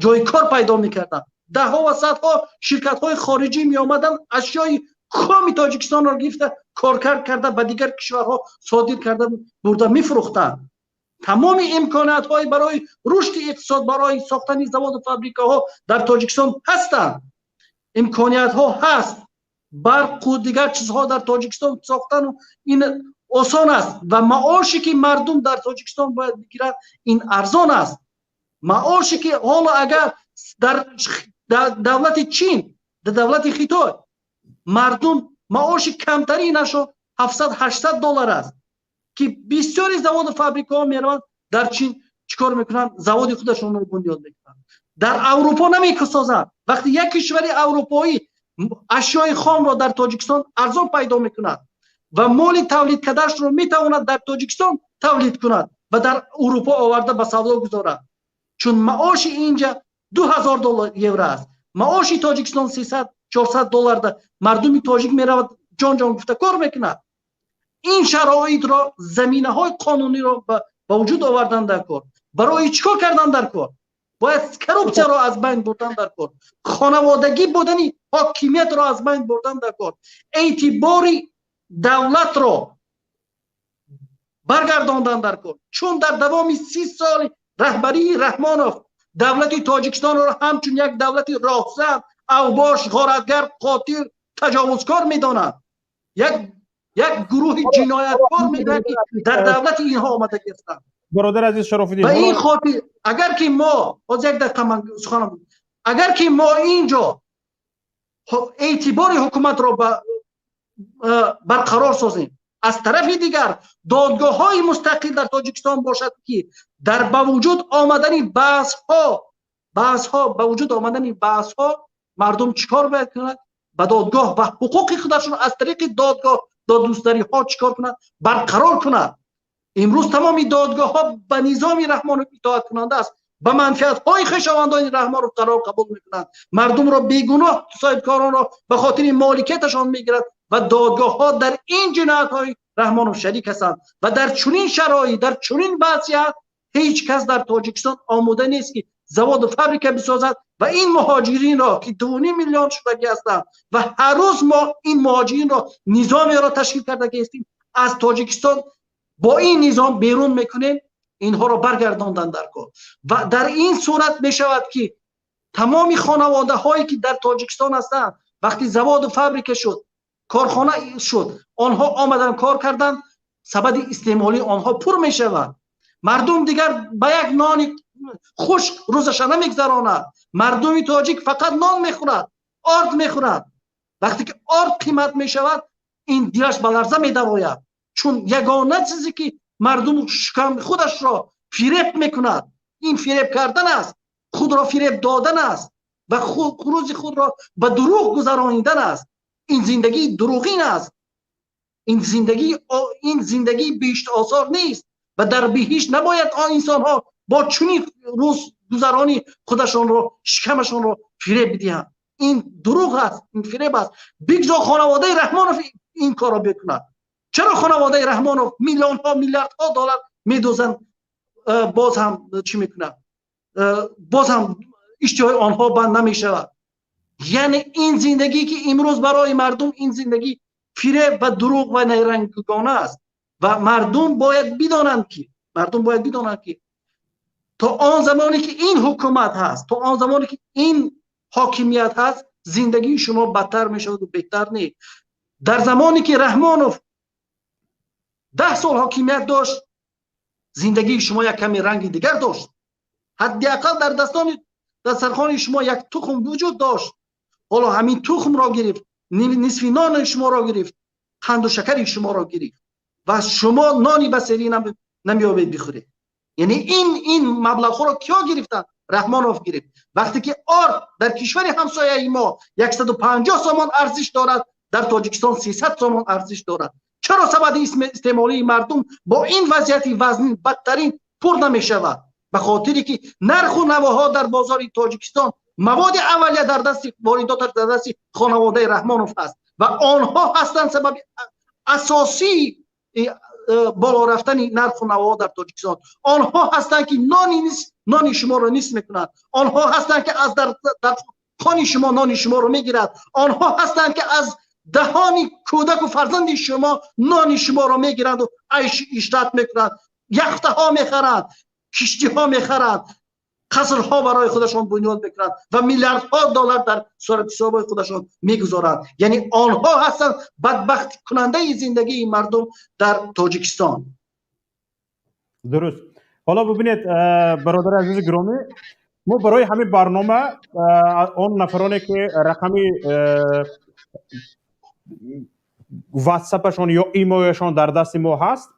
Ҷои кор пайдо мекарданд. Даҳҳо ва садҳо ширкатҳои хориҷӣ меомаданд, ашёи хоми Тоҷикистонро гирифта, коркард карда, ба дигар кишварҳо содир карда бурда мефурӯхтанд. Тамоми имкониятҳои барои рушди иқтисод, барои сохтани заводу фабрикаҳо дар Тоҷикистон ҳастанд. Имкониятҳо ҳаст. Барқу дигар чизҳо дар Тоҷикистон сохтану ин осон аст ва маоше, ки мардум дар Тоҷикистон бояд бигирад, ин арзон аст. Маоше, ки ҳоло агар дар давлати Чин, дар давлати Хитой мардум маоши камтаринашон 700-800 доллар аст, ки бисёри заводу фабрикаҳо мераванд дар Чин, чӣ кор мекунанд? Заводи худашонро бунёд мекунанд. Дар Аврупо намесозанд. Вақте як кишвари аврупоӣ ашёи хомро дар Тоҷикистон арзон пайдо мекунад ва моли тавлид кардаашро метавонад дар Тоҷикистон тавлид кунад. Ва дар Урупо оварда ба савдо гузорад, чун маоши инҷа 2000 доллар, евро аст. Маоши Тоҷикистон 300, 400 долларда мардуми тоҷик меравад, ҷон ҷон гуфта кор мекунад. Ин шароитро, заминаҳои қонуниро ба вуҷуд овардан дар кор. Барои чӣ кор кардан дар кор? Бояд коррупсияро аз байн бурдан дар кор, хонаводагӣ будани ҳокимиятро аз байн бурдан дар кор, эътибори давлатро баргардондан дар кор, чун дар давоми 30 соли раҳбарии Раҳмонов давлати Тоҷикистонро ҳамчун як давлати роҳзан, авбош, ғоратгар, қотил, таҷовузкор медонанд, як гурӯҳи ҷинояткор мегӯяд, ки дар давлати инҳо омадагӣ ҳастанд. Бародар азиз Шарофиддин, ба ин хотир, агар ки мо ҳозир, як дақиқа ман суханам, агар ки мо инҷо эътибори ҳукуматро барқарор созем, аз тарафи дигар додгоҳҳои мустақил дар Тоҷикистон бошад, ки дар ба вуҷуд омадани баҳсҳо, ба вуҷуд омадани баҳсҳо мардум чӣ кор бояд кунад, ба додгоҳ ва ҳуқуқи худашон аз тариқи додгоҳ, додгустариҳо чӣ кор кунад, барқарор кунад. Имрӯз тамоми додгоҳҳо ба низоми Раҳмонов итоаткунанда аст, ба манфиатҳои хешовандони Раҳмонов қарор қабул мекунанд, мардумро бегуноҳ, соҳибкоронро ба хотири моликияташон мегирад ва додгоҳҳо дар ин ҷиноятҳои Раҳмонов шарик ҳастанд. Ва дар чунин шароит, дар чунин вазъият ҳеҷ кас дар Тоҷикистон омода нест, ки заводу фабрика бисозад ва ин муҳоҷиринро, ки 2,5 миллион шудагӣ ҳастанд ва ҳар рӯз мо ин муҳоҷиринро низомеро ташкил кардагӣ ҳастем, аз Тоҷикистон бо ин низом берун мекунем, инҳоро баргардондан дар кор. Ва дар ин сурат мешавад, ки тамоми хонаводаҳое, ки дар Тоҷикистон ҳастанд, вақти заводу фабрика шуд, корхона шуд, онҳо омадан, кор карданд, сабади истеъмолии онҳо пур мешавад. Мардум дигар ба як нони хушк рӯзаша намегзаронад. Мардуми тоҷик фақат нон мехӯрад, орд мехӯрад. Вақте ки орд қимат мешавад, ин дилаш ба ларза медарояд, чун ягона чизе, ки мардум шукам худашро фиреб мекунад, ин фиреб кардан аст, худро фиреб додан аст ва рӯзи худро ба дурӯғ гузаронидан аст. Ин зиндагии дурӯғин аст, ин зиндагии биҳиштосор нест ва дар биҳишт набояд он инсонҳо бо чунин рӯз гузаронӣ худашонро, шикамашонро фиреб бидиҳанд. Ин дурӯғ аст, ин фиреб аст. Бигзор хонаводаи Раҳмонов ин корро бикунад. Чаро хонаводаи Раҳмонов миллионҳо, миллиардҳо доллар медозанд, боз ҳам чӣ мекунад, боз ҳам иштиҳои онҳо банд намешавад? Яъне ин зиндагӣ, ки имрӯз барои мардум, ин зиндагӣ фиреб ва дурӯғ ва найранггона аст. Ва мардум бояд бидонанд, ки то он замоне ки ин ҳукумат ҳаст, то он замоне ки ин ҳокимият ҳаст, зиндагии шумо бадтар мешаваду беҳтар не. Дар замоне ки Раҳмонов 10 сол ҳокимият дошт, зиндагии шумо як каме ранги дигар дошт, ҳадди ақал дар дастони дастархони шумо як тухм вуҷуд дошт. Ҳоло ҳамин тухмро гирифт, нисфи нони шуморо гирифт, қанду шакари шуморо гирифт ва шумо нони ба серӣ намеёбед бихӯред. Яъне ин маблағҳоро киё гирифтанд? Раҳмонов гирифт. Вақте ки орд дар кишвари ҳамсояи мо 150 сомон арзиш дорад, дар Тоҷикистон 300 сомон арзиш дорад. Чаро сабади истеъмолии мардум бо ин вазъияти вазнин, бадтарин пур намешавад? Ба хотире ки нарху навоҳо дар бозори Тоҷикистон, маводи аввалия дар дасти воридоташ, дар дасти хонаводаи Раҳмонов ҳаст ва онҳо ҳастанд сабаби асосии боло рафтани нарху навоҳо дар Тоҷикистон. Онҳо ҳастанд, ки нони шуморо нисф мекунанд. Онҳо ҳастанд, ки аз дархони шумо нони шуморо мегирад. Онҳо ҳастанд, ки аз даҳони кӯдаку фарзанди шумо нони шуморо мегиранду айшу ишрат мекунанд, яхтаҳо мехаранд, киштиҳо мехаранд, қасрҳо барои худашон бунёд мекунанд ва миллиардҳо доллар дар суратҳисобҳои худашон мегузоранд. Яъне онҳо ҳастанд бадбахткунандаи зиндагии мардум дар Тоҷикистон. Дуруст. Ҳоло бубинед, бародари азизи гиромӣ, мо барои ҳамин барнома он нафароне, ки рақами ватсапашон ё имояшон дар дасти мо ҳаст,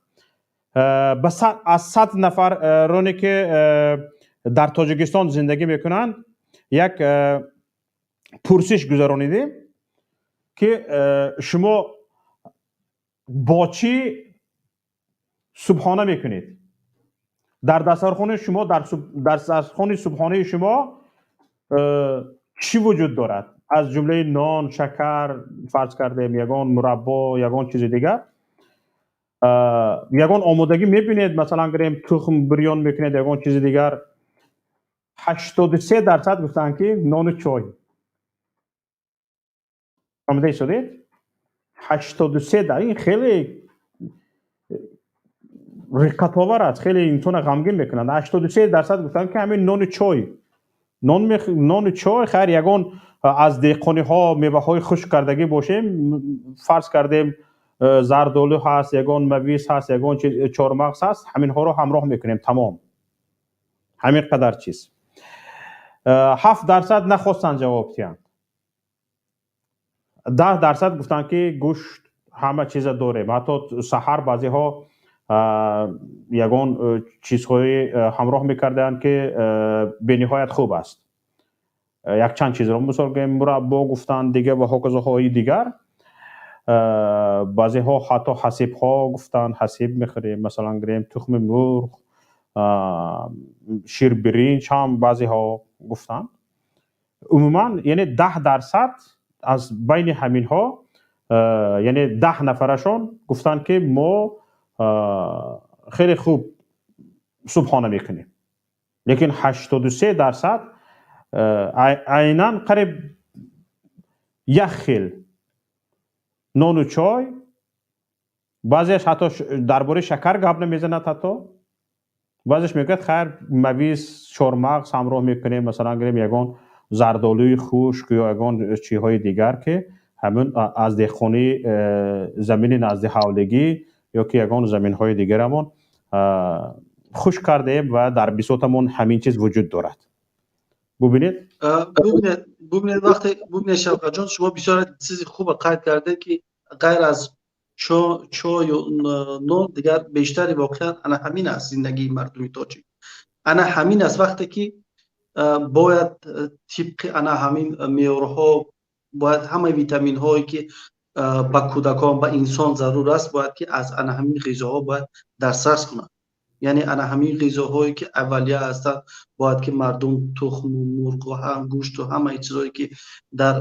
аз 100 нафароне, ки дар Тоҷикистон зиндагӣ мекунанд, як пурсиш гузаронидем, ки шумо бо чӣ субҳона мекунед. Дар дастархони шумо, дар дастархони субҳонаи шумо чӣ вуҷуд дорад? Аз ҷумлаи нон, шакар, фарз кардем, ягон мураббо, ягон чизи дигар. Ягон омодагӣ мебинед, масалан гирем, тухм бирён мекунед, ягон чизи дигар. 83% гуфтанд, ки нону чой. Фаҳмида истодед? 83 дар ин хеле риққатовар аст, хеле инсона ғамгин мекунад. 83% гуфтанд, ки ҳамин нону чой. Нону чой, хайр, ягон аз деҳқониҳо меваҳои хушк кардагӣ бошем, фарз кардем, зардолу ҳаст, ягон мавиз ҳаст, ягон чормағз ҳаст, ҳаминҳоро ҳамроҳ мекунем, тамом. Ҳамин қадар чиз. 7% нахостанд ҷавоб диҳанд. 10% гуфтанд, ки гӯшт, ҳама чиза дорем. Ҳатто саҳар баъзеҳо ягон чизҳои ҳамроҳ мекарданд, ки бениҳоят хуб аст. Якчанд чизро, мисол гӯем, мураббо гуфтанд, дига ва ҳоказоҳои дигар. Баъзеҳо ҳатто ҳасибҳо гуфтанд, ҳасиб мехӯрем, масалан гирем, тухми мурғ, ширбиринҷ ҳам баъзеҳо гуфтанд. Умуман, яъне 10% аз байни ҳаминҳо, яъне 10 нафарашон гуфтанд, ки мо хеле хуб субҳона мекунем. Лекин 83% айнан қариб як хел нону чой, баъзеаш ҳатто дар бораи шакар гап намезанад, ҳатто баъзеш мегӯяд, хайр, мавиз, чормағз ҳамроҳ мекунем, масалан гирем, ягон зардолуи хушк ё ягон чизҳои дигар, ки ҳамин аз деҳқонии замини назди ҳавлигӣ ё ки ягон заминҳои дигарамон хушк кардаем ва дар бисотамон ҳамин чиз вуҷуд дорад. Бубинед. Бубинед, вақте, бубинед, Шавкатҷон, шумо бисёр чизи хуба қайд кардед, ки ғайр аз чою нон дигар бештари воқеан ана ҳамин аст зиндагии мардуми тоҷик. Ана ҳамин аст. Вақте ки бояд тибқи ана ҳамин меъёрҳо, бояд ҳамаи витаминҳое, ки ба кӯдакон, ба инсон зарур аст, бояд ки аз ана ҳамин ғизоҳо бояд дастрас кунад. Яъне ана ҳамин ғизоҳое, ки аввалия ҳастанд, бояд ки мардум тухму мурғу гӯшту ҳамаи чизҳое, ки дар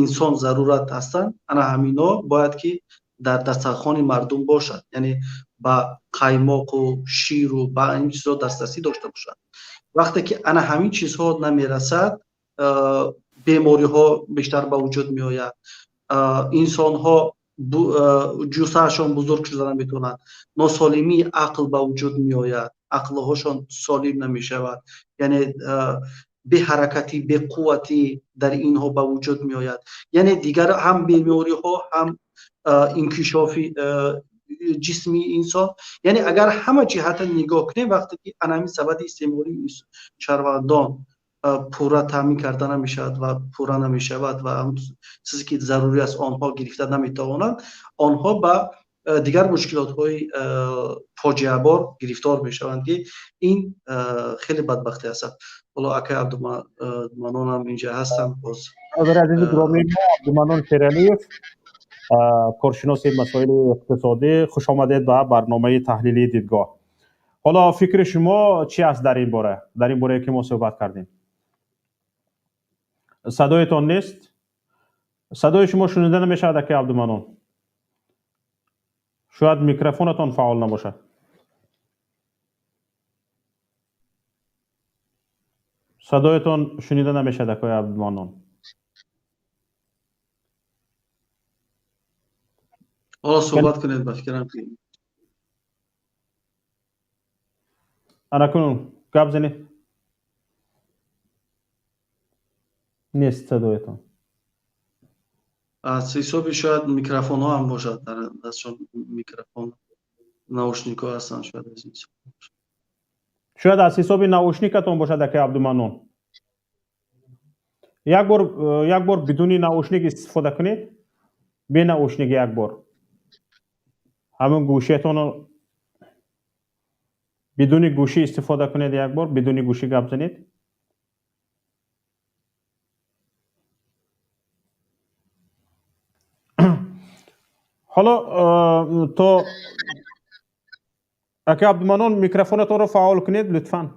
инсон зарурат ҳастанд, ана ҳаминҳо бояд ки дар дастархони мардум бошад, яъне ба қаймоқу ширу ба ин чизҳо дастрасӣ дошта бошад. Вақте ки ана ҳамин чизҳо намерасад, бемориҳо бештар ба вуҷуд меояд, инсонҳо ҷуссаашон бузург шуда наметавонад, носолимии ақл ба вуҷуд меояд, ақлҳошон солим намешавад, яъне беҳаракатӣ, беқувватӣ дар инҳо ба вуҷуд меояд, яъне дигар ҳам бемориҳо, ҳам инкишофи ҷисмии инсон. Яъне агар ҳама ҷиҳата нигоҳ кунем, вақте ки ана ҳамин сабади истеъмолии шаҳрвандон пурра таъмин карда намешавад ва пурра намешавад ва чизе, ки зарурӣ аст, онҳо гирифта наметавонанд, онҳо ба дигар мушкилотҳои фоҷиабор гирифтор мешаванд, ки ин хеле бадбахтӣ аст. Ҳоло акай Абдуманонам инҷа ҳастанд боз. Азизи гиромии мо, Абдуманон Шералиев, коршиноси масоили иқтисодӣ, хуш омадед ба барномаи таҳлилии «Дидгоҳ». Ҳоло фикри шумо чӣ аст дар ин бора, дар ин борае, ки мо суҳбат кардем? Садоятон нест, садои шумо шунида намешавад, аки Абдуманон. Шояд микрофонатон фаъол набошад. Садоятон шунида намешавад, акои Абдуманон. Ҳоло суҳбат кунед, ба фикрам ки Анакунун гап занед. Нест садоятон. Аз ҳисоби шояд микрофонҳо ҳам бошад, дар дастшон микрофон, наушникҳо ҳастанд, шояд аз ин ҳисоб. Шояд аз ҳисоби наушникатон бошад, аки Абдуманон. Як бор бидуни наушник истифода кунед, бе наушник як бор ҳамин гӯшиятонро бидуни гӯшӣ истифода кунед, як бор бидуни гӯшӣ гап занед. Ҳоло то Ака Абдуманон, микрофонатонро фаъол кунед, лутфан.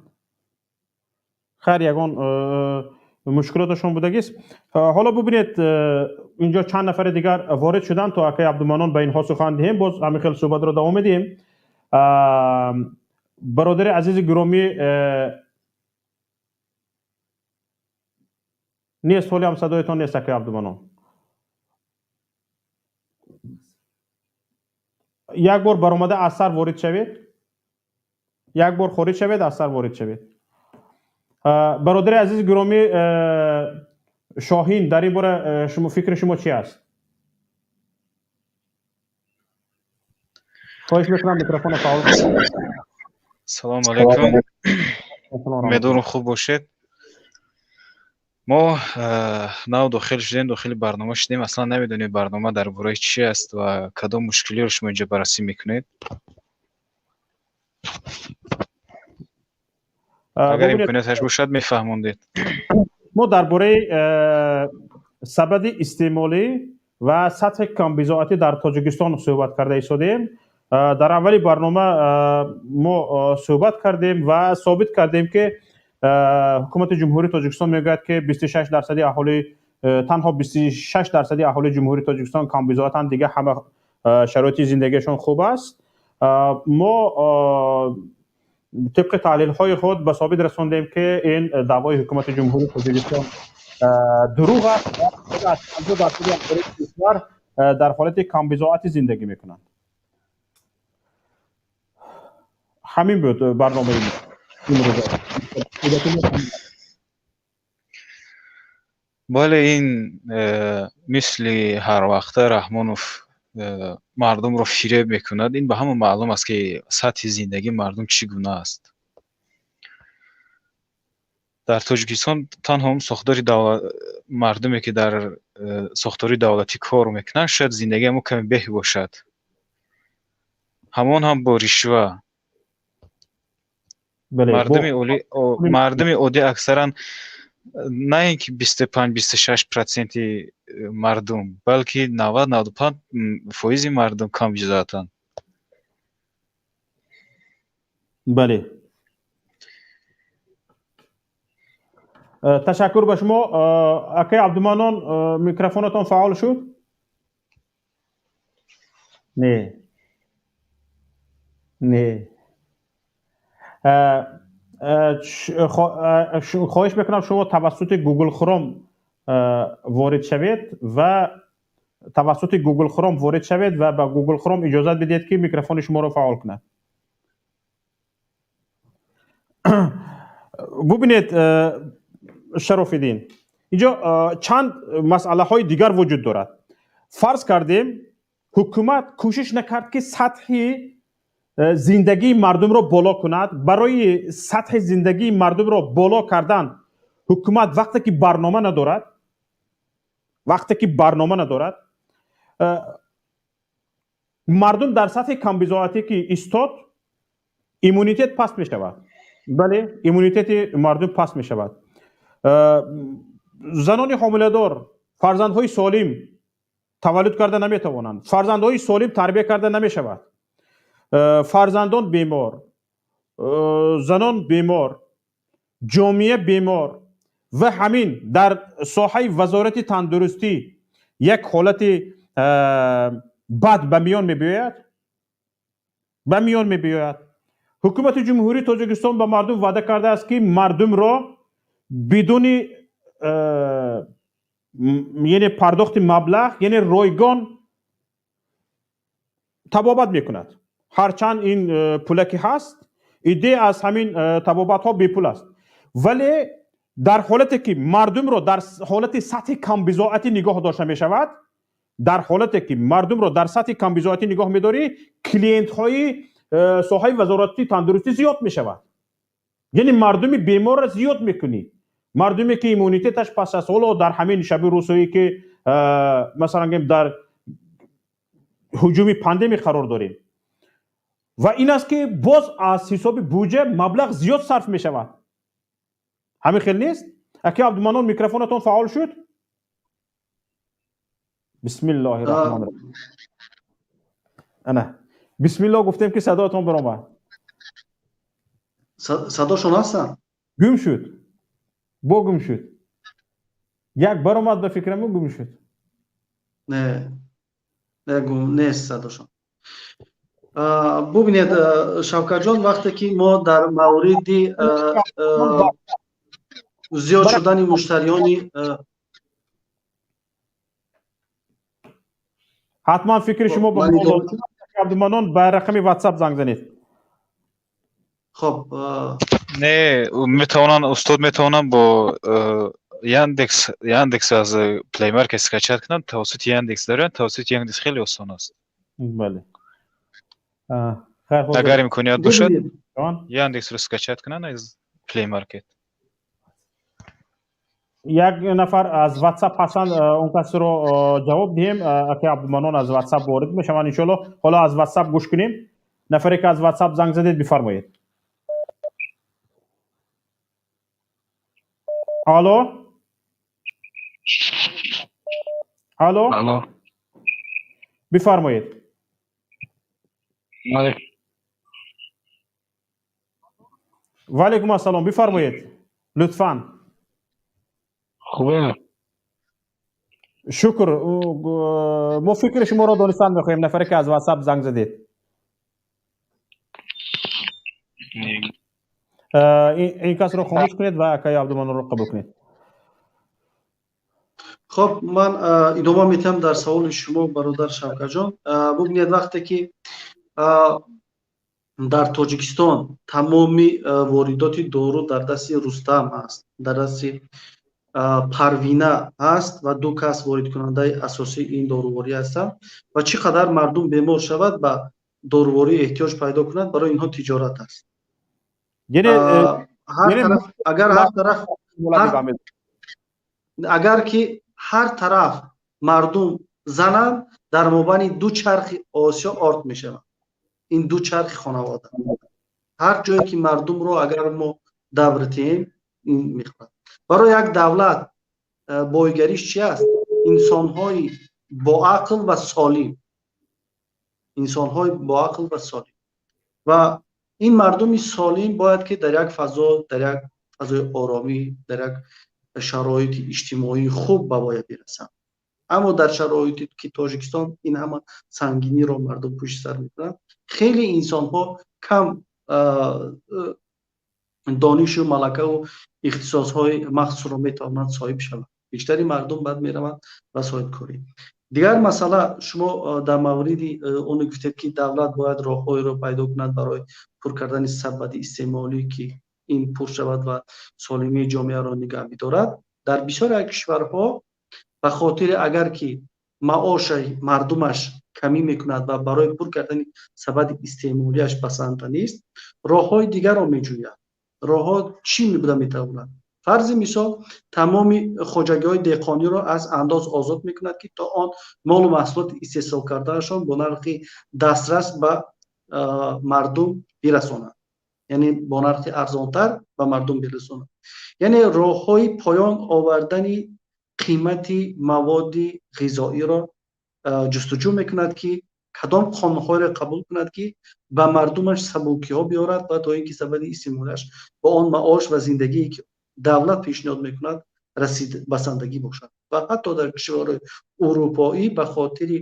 Хайр, ягон мушкилоташон будагист. Ҳоло бубинед, инҷо чанд нафари дигар ворид шуданд, то акаи Абдуманон ба инҳо сухан диҳем, боз ҳамин хел суҳбатро давом медиҳем. Бародари азизи гиромӣ, нест, ҳоле ҳам садоятон нест, акаи Абдуманон. Як бор баромада аз сар ворид шавед, як бор хориҷ шавед, аз сар ворид шавед. Бародари азизи гиромӣ, Шоҳин, дар ин бора шумо фикри шумо чи аст? Хоҳиш мекунам, микрофонро фаъол кунед. Салому алайкум. Умедворам, хуб бошед. Мо нав дохил шудем, дохили барнома шудем, аслан намедонем, барнома дар бораи чи аст ва кадом мушкилиро шумо инҷо баррасӣ мекунед. Агар имконияташ бошад, мефаҳмондед. Мо дар бораи сабади истеъмолӣ ва сатҳи камбизоатӣ дар Тоҷикистон суҳбат карда истодем. Дар аввали барнома мо суҳбат кардем ва собит кардем, ки ҳукумати Ҷумҳурии Тоҷикистон мегӯяд, ки 26 дарсади аҳолӣ, танҳо 26 дарсади аҳолии Ҷумҳурии Тоҷикистон камбизоатанд, дигар ҳама шароити зиндагиашон хуб аст. Мо тибқи таҳлилҳои худ ба собит расондем, ки ин даъвои ҳукумати Ҷумҳурии Тоҷикистон дурӯғ аст ва аз 50 дарсади аҳолии кишвар дар ҳолати камбизоатӣ зиндагӣ мекунанд. Ҳамин буд барномаи имрӯза. Бале, ин мисли ҳарвақта Раҳмонов мардумро фиреб мекунад. Ин ба ҳама маълум аст, ки сатҳи зиндагии мардум чӣ гуна аст дар Тоҷикистон. Танҳо сохтори мардуме, ки дар сохтори давлатӣ кор мекунанд, шояд зиндагии мо каме беҳ бошад, ҳамон ҳам бо ришва. Мардуми оддӣ аксаран, на ин ки 25-26 проценти мардум, балки 90-95 фоизи мардум камбизоатанд. Бале, ташаккур ба шумо. Акаи Абдуманон, микрофонатон фаъол шуд? Не, не. Хоҳиш мекунам, шумо тавассути Google Chrome ворид шавед ва тавассути Google Chrome ворид шавед ва ба Google Chrome иҷозат бидиҳед, ки микрофони шуморо фаъол кунад. Бубинед, Шарофиддин, инҷо чанд масъалаҳои дигар вуҷуд дорад. Фарз кардем, ҳукумат кӯшиш накард, ки сатҳи зиндагии мардумро боло кунад. Барои сатҳи зиндагии мардумро боло кардан ҳукумат вақте ки барнома надорад, вақте ки барнома надорад, мардум дар сатҳи камбизоатӣ ки истод, иммунитет паст мешавад. Бале, иммунитети мардум паст мешавад. Занони ҳомиладор фарзандҳои солим таваллуд карда наметавонанд, фарзандҳои солим тарбия карда намешавад. Фарзандон бемор, занон бемор, ҷомеа бемор ва ҳамин дар соҳаи Вазорати тандурустӣ як ҳолати бад ба миён мебиёяд, ба миён мебиёяд. Ҳукумати Ҷумҳурии Тоҷикистон ба мардум ваъда кардааст, ки мардумро бидуни яъне пардохти маблағ, яъне ройгон табобат мекунад. Ҳарчанд ин пулаки ҳаст, идея аз ҳамин табобатҳо бепул аст, вале дар ҳолате ки мардумро дар ҳолати сатҳи камбизоатӣ нигоҳ дошта мешавад, дар ҳолате ки мардумро дар сатҳи камбизоатӣ нигоҳ медорӣ, клиентҳои соҳаи Вазорати тандурустӣ зиёд мешавад. Яъне мардуми беморро зиёд мекунӣ, мардуме ки иммунитеташ паст аст. Ҳоло дар ҳамин шаби рӯзҳое ки, масалан гӯем, дар ҳуҷуми пандемия қарор дорем, ва ин аст, ки боз аз ҳисоби буҷа маблағ зиёд сарф мешавад. Ҳамин хел нест? Аки Абдуманон, микрофонатон фаъол шуд? Бисмиллоҳи раҳмони раҳим. Ана, бисмиллоҳ гуфтем, ки садоятон баромад. Садошон ҳастанд? Гум шуд, бо гум шуд, як баромад ба фикраму гум шуд. Не, не, гум нест садошон. Бубинед, Шавкатҷон, вақте ки мо дар мавриди зиёд шудани муштариёни Ҳатман фикри шумо ба Абдуманон ба рақами WhatsApp занг занед. Хоб. Не, метавонанд, устод, метавонанд бо Яндекс, Яндекс аз Play Market скачать кунанд, тавассути Яндекс дароянд, тавассути Яндекс хеле осон аст. Бале. Агар имконият бошад, Яндексро скачать кунанд аз Play Market. Як нафар аз WhatsApp ҳастанд, он касро ҷавоб диҳем. Аки Абдуманон аз WhatsApp ворид мешаванд, иншоалло. Ҳоло аз WhatsApp гӯш кунем. Нафаре ки аз WhatsApp занг задед, бифармоед. Алло? Алло? Алло. Бифармоед. Ва алайкум ассалом, бифармоед. Лутфан. Хубе? Шукр. Мо фикри шуморо донистан мехоҳем, нафаре ки аз WhatsApp занг задед. Ин касро хомӯш кунед ва акаи Абдуманонро қабул кунед. Хоб, ман идома медиҳам дар саволи шумо, бародар Шавкатҷон. Бубинед, вақте ки дар Тоҷикистон тамоми воридоти дору дар дасти Рустам аст, дар дасти Парвина аст ва ду кас воридкунандаи асосии ин доруворӣ ҳастанд ва чӣ қадар мардум бемор шавад, ба доруворӣ эҳтиёҷ пайдо кунад, барои инҳо тиҷорат аст. Агар ҳар тараф, агар ки ҳар тараф мардум зананд, дар мобайни ду чархи Осиё орд мешаванд. Ин ду чархи хонавода. Ҳар ҷое ки мардумро агар мо давр диҳем, ин мехӯрад. Барои як давлат бойгариш чи аст? Инсонҳои боақл ва солим. Инсонҳои боақл ва солим. Ва ин мардуми солим бояд ки дар як фазо, дар як фазои оромӣ, дар як шароити иҷтимоии хуб ба воя бирасанд. Аммо дар шароите ки Тоҷикистон ин ҳама сангиниро мардум пушти сар мекунанд, хеле инсонҳо кам донишу малакаву ихтисосҳои махсусро метавонанд соҳиб шаванд. Бештари мардум баъд мераванд ба соҳибкорӣ. Дигар масъала, шумо дар мавриди он гуфтед, ки давлат бояд роҳҳоеро пайдо кунад барои пур кардани сабади истеъмолӣ, ки ин пур шавад ва солимии ҷомеаро нигаҳ бидорад. Дар бисёре аз кишварҳо ба хотири агар ки маоши мардумаш камӣ мекунад ва барои пур кардани сабади истеъмолиаш басанда нест, роҳҳои дигарро меҷӯяд. Роҳҳо чӣ буда метавонад? Фарзи мисол, тамоми хоҷагиҳои деҳқониро аз андоз озод мекунад, ки то он молу маҳсулоти истеҳсол кардаашон бо нархи дастрас ба мардум бирасонад, яъне бо нархи арзонтар ба мардум бирасонад. Яъне роҳҳои поён овардани қимати маводи ғизоиро ҷустуҷӯ мекунад, ки кадом қонунҳоеро қабул кунад, ки ба мардумаш сабукиҳо биёрад ва то ин ки сабади истеъмолиаш бо он маош ва зиндагие ки давлат пешниҳод мекунад расид басандагӣ бошад. Ва ҳатто дар кишварҳои урупоӣ ба хотири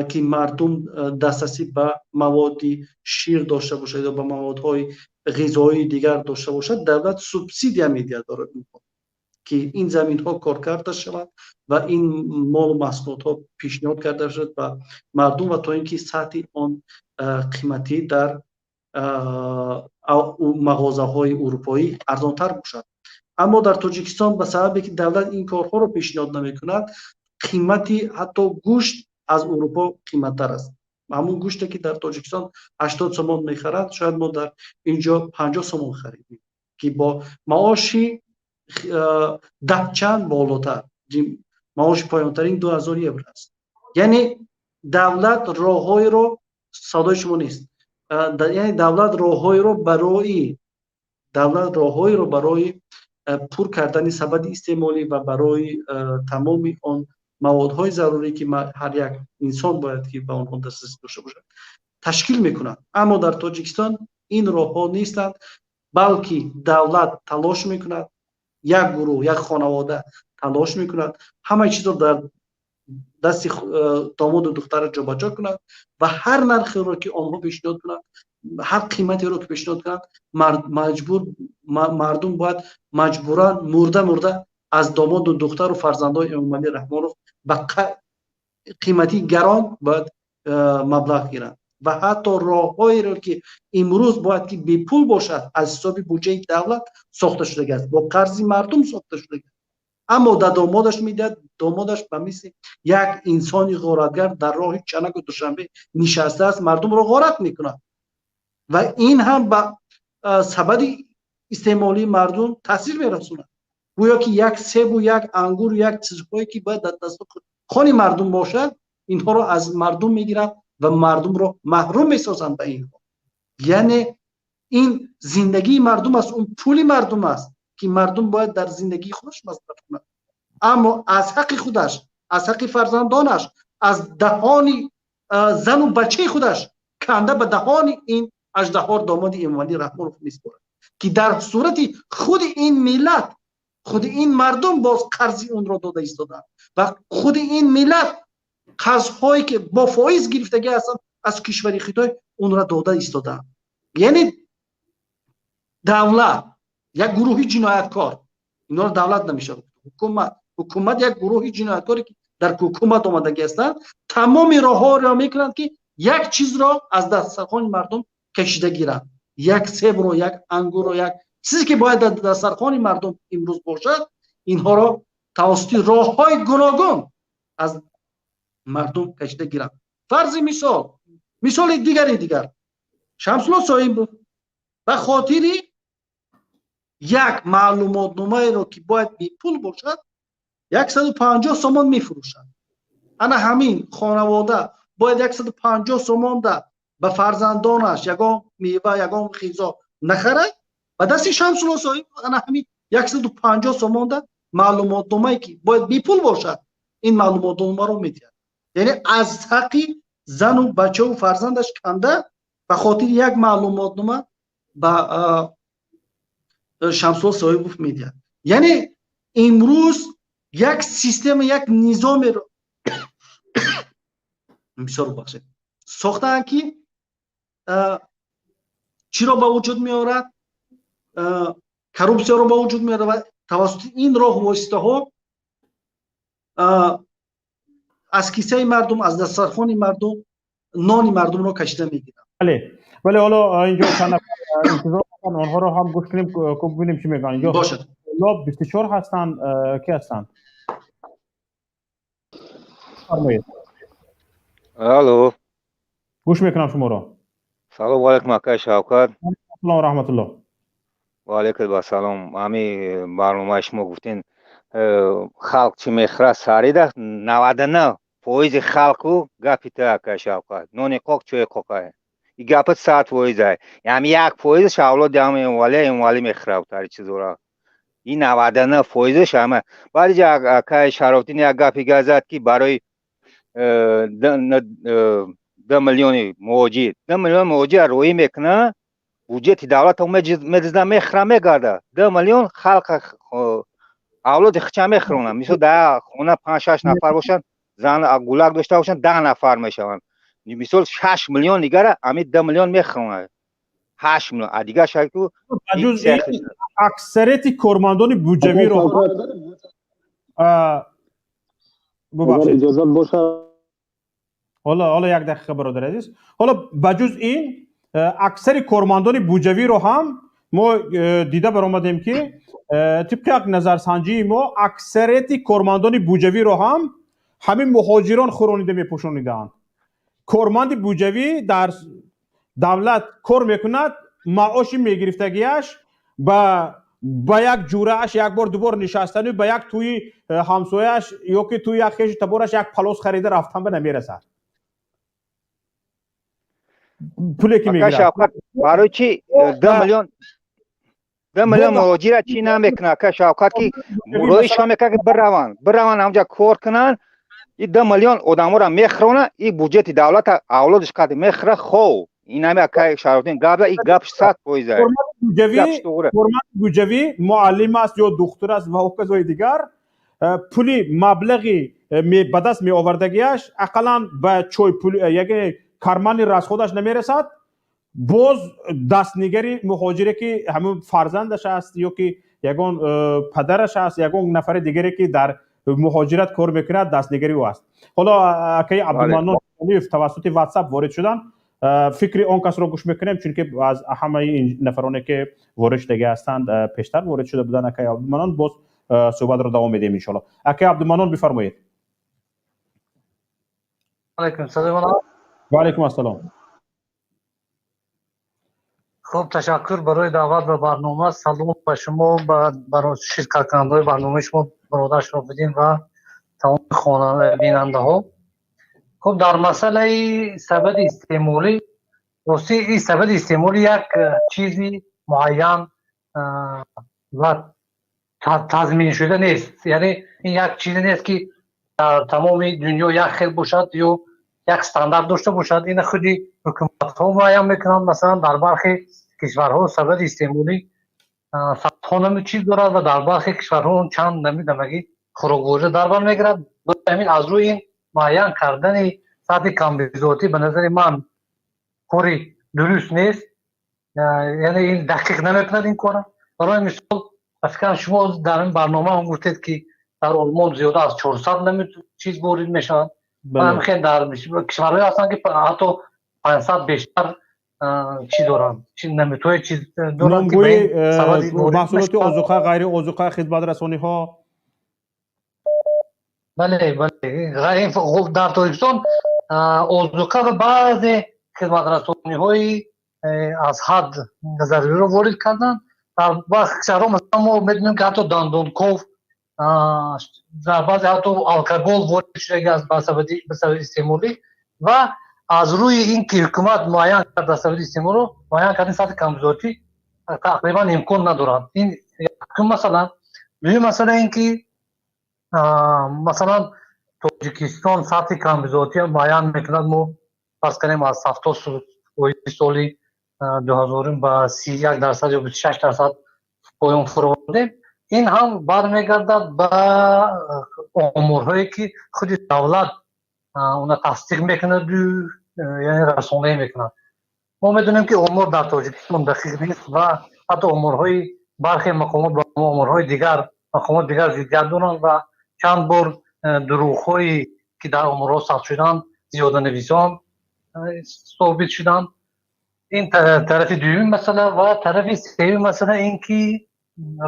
ки мардум дастрасӣ ба маводи шир дошта бошад ё ба маводҳои ғизоии дигар дошта бошад, давлат субсидия медиҳад барои онҳо, ки ин заминҳо кор карда шавад ва ин молу маҳсулотҳо пешниҳод карда шавад ба мардум ва то ин ки сатҳи он қиматӣ дар мағозаҳои урупоӣ арзонтар бошад. Аммо дар Тоҷикистон ба сабабе ки давлат ин корҳоро пешниҳод намекунад, қимати ҳатто гӯшт аз Урупо қиматтар аст. Ҳамун гӯште ки дар Тоҷикистон 80 сомон мехарад, шояд мо дар инҷо 50 сомон харидем, ки бо маоши даҳчанд болотар, маоши поёнтарин 2000 евро аст. Яъне давлат роҳҳоеро, садои шумо нест, яъне давлат роҳҳоеро барои пур кардани сабади истеъмолӣ ва барои тамоми он маводҳои зарурӣ, ки ҳар як инсон бояд ки ба онҳо дастрасӣ дошта бошад, ташкил мекунад. Аммо дар Тоҷикистон ин роҳҳо нестанд. Балки давлат талош мекунад, як гурӯҳ, як хонавода талош мекунад ҳамаи чизро дар дасти домоду духтара ҷобаҷо кунад ва ҳар нархеро, ки онҳо пешниҳод кунанд, ҳар қиматеро, ки пешниҳод кунанд, маҷбур мардум бояд маҷбуран мурда мурда аз домоду духтару фарзандои Эмомалӣ Раҳмонов ба қимати гарон бояд маблағ гиранд. Ва ҳатто роҳҳоеро, ки имрӯз бояд ки бепул бошад, аз ҳисоби буҷаи давлат сохта шудагиаст, бо қарзи мардум сохта шудагиаст, аммо да домодаш медиҳад. Домодаш ба мисли як инсони ғоратгар дар роҳи Чанаку Душанбе нишастааст, мардумро ғорат мекунад ва ин ҳам ба сабади истеъмолии мардум таъсир мерасонад. Гӯё ки як себу як ангур, як чизҳое, ки бояд дар дастхони мардум бошад, инҳоро аз мардум мегиранд ва мардумро маҳрум месозанд ба инҳо. Яъне ин зиндагии мардум аст, он пули мардум аст, ки мардум бояд дар зиндагии худаш масраф кунад, аммо аз ҳаққи худаш, аз ҳаққи фарзандонаш, аз даҳони зану бачаи худаш канда ба даҳони ин аждаҳор домоди Эмомалӣ Раҳмонов меспорад, ки дар сурати худи ин миллат, худи ин мардум боз қарзи онро дода истодаанд ва худи ин миллат қарзҳое, ки бо фоиз гирифтагӣ ҳастанд аз кишвари Хитой, онро дода истодаанд. Яъне давлат як гурӯҳи ҷинояткор, инҳоро давлат намешавад, ҳукумат, ҳукумат як гурӯҳи ҷинояткоре, ки дар ҳукумат омадагӣ ҳастанд, тамоми роҳҳоро мекунанд, ки як чизро аз дастархони мардум кашида гиранд, як себро, як ангурро, як чизе, ки бояд дар дастархони мардум имрӯз бошад, инҳоро тавассути роҳҳои гуногун аз мардум кашида гиранд. Фарзи мисол, мисоли дигари дигар, Шамсулло Соибов ба хотири як маълумотномаеро, ки бояд бепул бошад, 150 сомон мефурӯшад. Ана ҳамин хонавода бояд 150 сомонда ба фарзандонаш ягон мева, ягон ғизо нахарад, ба дасти Шамсулло Соибов ана ҳамин 150 сомонда маълумотномае, ки бояд бепул бошад, ин маълумотномаро медиҳад. Яъне аз ҳаққи зану бачаву фарзандаш канда ба хотири як маълумотнома ба Шамсулло Соибов медиҳад. Яъне имрӯз як система, як низомеро, бисёр бахшед, сохтаанд, ки чиро ба вуҷуд меорад? Коррупсияро ба вуҷуд меорад ва тавассути ин роҳ воситаҳо аз кисаи мардум, аз дастархони мардум нони мардумро кашида мегиранд. Бале, вале ҳоло инҷо чанд нафар интизор ҳастанд, онҳоро ҳам гӯш кунем, бубинем, чӣ мегӯянд. Инҷо бошад. 24 ҳастанд, ки ҳастанд? Фармоед. Алло. Гӯш мекунам шуморо. Салому алайкум, акай Шавкат. Салом, раҳматуллоҳ. Ва алайкум ассалом. Ҳами барномаи шумо гуфтен, халқ чӣ мехӯрад, сарида 99 фоизи халқу гапи ту, акай Шавкат, нони қоқ, чойи қоқай, и гапат 100 фоизай. Ҳами 1 фоизаш авлоди ҳами Эмомалӣ, Эмомалӣ мехӯрад тари чизора. И 99 фоизаш ҳама. Баъди акай Шарофдин як гапи газад, ки барои 2 миллиони муҳоҷир, 2 миллион муҳоҷир роҳӣ мекунад, буҷети давлата медизда, мехӯра, мегарда. 2 миллион халқа авлоди хича мехӯронад. Мисол, дар хона панҷ шаш нафар бошанд, зан гулак дошта бошанд, 10 нафар мешаванд. Мисол, 6 миллион дигара ами 2 миллион мехӯронад, 8 миллион, а дигар шаку. Аксарияти кормандони буҷавиро Бубахшед, иҷозат бошад. Ҳоло, як дақиқа, бародари азиз. Ҳоло ба ҷуз ин аксари кормандони буҷавиро ҳам мо дида баромадем, ки тибқи як назарсанҷии мо аксарияти кормандони буҷавиро ҳам ҳамин муҳоҷирон хӯронида, мепӯшонидаанд. Корманди буҷавӣ дар давлат кор мекунад, маоши мегирифтагиаш ба як ҷурааш як бор дубор нишастану ба як тӯи ҳамсояаш ё ки тӯи як хешу табораш як палос харида рафтан ба намерасад, пуле ки мегирад. Барои чи 2 миллион, 2 миллион муҳоҷира чӣ намекунад, ака Шавкат, ки роҳишон мекунад, ки бираванд, ҳамҷа кор кунанд? И 2 миллион одаморо мехӯронад, и буҷети давлата авлодиш қад мехӯра. Хов. Ин ҳами акай Шарофдин гап и гап 100%. Корманди буҷавӣ, муаллим аст ё духтур аст ва ҳоказои дигар, пули маблағи ба даст меовардагиаш ақаллан ба чой пул, яъне кармани расходаш намерасад. Боз дастнигари муҳоҷире, ки ҳамун фарзандаш аст ё ки ягон падараш аст, ягон нафари дигаре, ки дар муҳоҷират кор мекунад, дастнигари ӯ аст. Ҳоло акаи Абдуманнон тавассути WhatsApp ворид шуданд, фикри он касро гӯш мекунем, чунки аз ҳамаи ин нафароне, ки ворид шудагӣ ҳастанд, пештар ворид шуда буданд акаи Абдуманнон. Боз суҳбатро давом медиҳем, иншоалло. Акаи Абдуманнон, бифармоед. Алайкум салом. Ва алайкум ассалом. Хуб, ташаккур барои даъват ба барнома. Салом ба шумо, ба ширкаткунандаҳои барномаи шумо, бародар Шарофиддин, ва тамоми бинандаҳо. Хуб, дар масъалаи сабади истеъмолӣ, ростӣ, ин сабади истеъмолӣ як чизи муайян ва тазминшуда нест. Яъне ин як чизе нест, ки дар тамоми дунё як хел бошад ё як стандарт дошта бошад. Ина худи ҳукуматҳо муайян мекунанд. Масалан, дар бархе кишварҳо сабади истеъмолӣ садҳо намуд чиз дорад ва дар бархе кишварҳо чанд намуд намаги хӯроквориро дар бар мегирад. Ҳамин аз рӯи ин муайян кардани сатҳи камбизоатӣ, ба назари ман, кори дуруст нест, яъне ин дақиқ намекунад ин кора. Барои мисол, ба фикрам, шумо дар ин барнома ҳам гуфтед, ки дар Олмон зиёда аз 400 намуд чиз ворид мешавад. Ҳамхел дар кишварҳое ҳастанд, ки ҳатто 500 бештар чӣ доранд, намудҳои чиз доранд. Маҳсулоти озуқа, ғайри озуқа, хизматрасониҳо. Бале, дар Тоҷикистон озуқа ва баъзе хизматрасониҳои аз ҳад заруриро ворид карданд. Дар баъзе кишварҳо, масалан, мо медонем, ки ҳатто дандонков, дар баъзе ҳатто алкогол ворид шудаги аст ба сабади истеъмолӣ. Ва аз рӯи ин ки ҳукумат муайян кард сабади истеъмолро, муайян кардани сатҳи камбизоатӣ тақрибан имкон надорад. Ин якум масъала. Дуюм масъала ин ки, масалан, Тоҷикистон сатҳи камбизоатӣ муайян мекунад. Мо фарз кунем, аз 70% соли 2000 ба 31% ё 26% поён фуровардем. Ин ҳам бармегардад ба оморҳое, ки худи давлат она тасдиқ мекунаду, яъне расонаӣ мекунад. Мо медонем, ки омор дар Тоҷикистон дақиқ нест ва ҳатто оморҳои бархе мақомот ба оморҳои дигар мақомот дигар зиддият доранд ва чанд бор дурӯғҳое, ки дар оморҳо сабт шуданд, зиёданависон собит шуданд. Ин тарафи дуюми масъала. Ва тарафи сеюми масъала ин ки,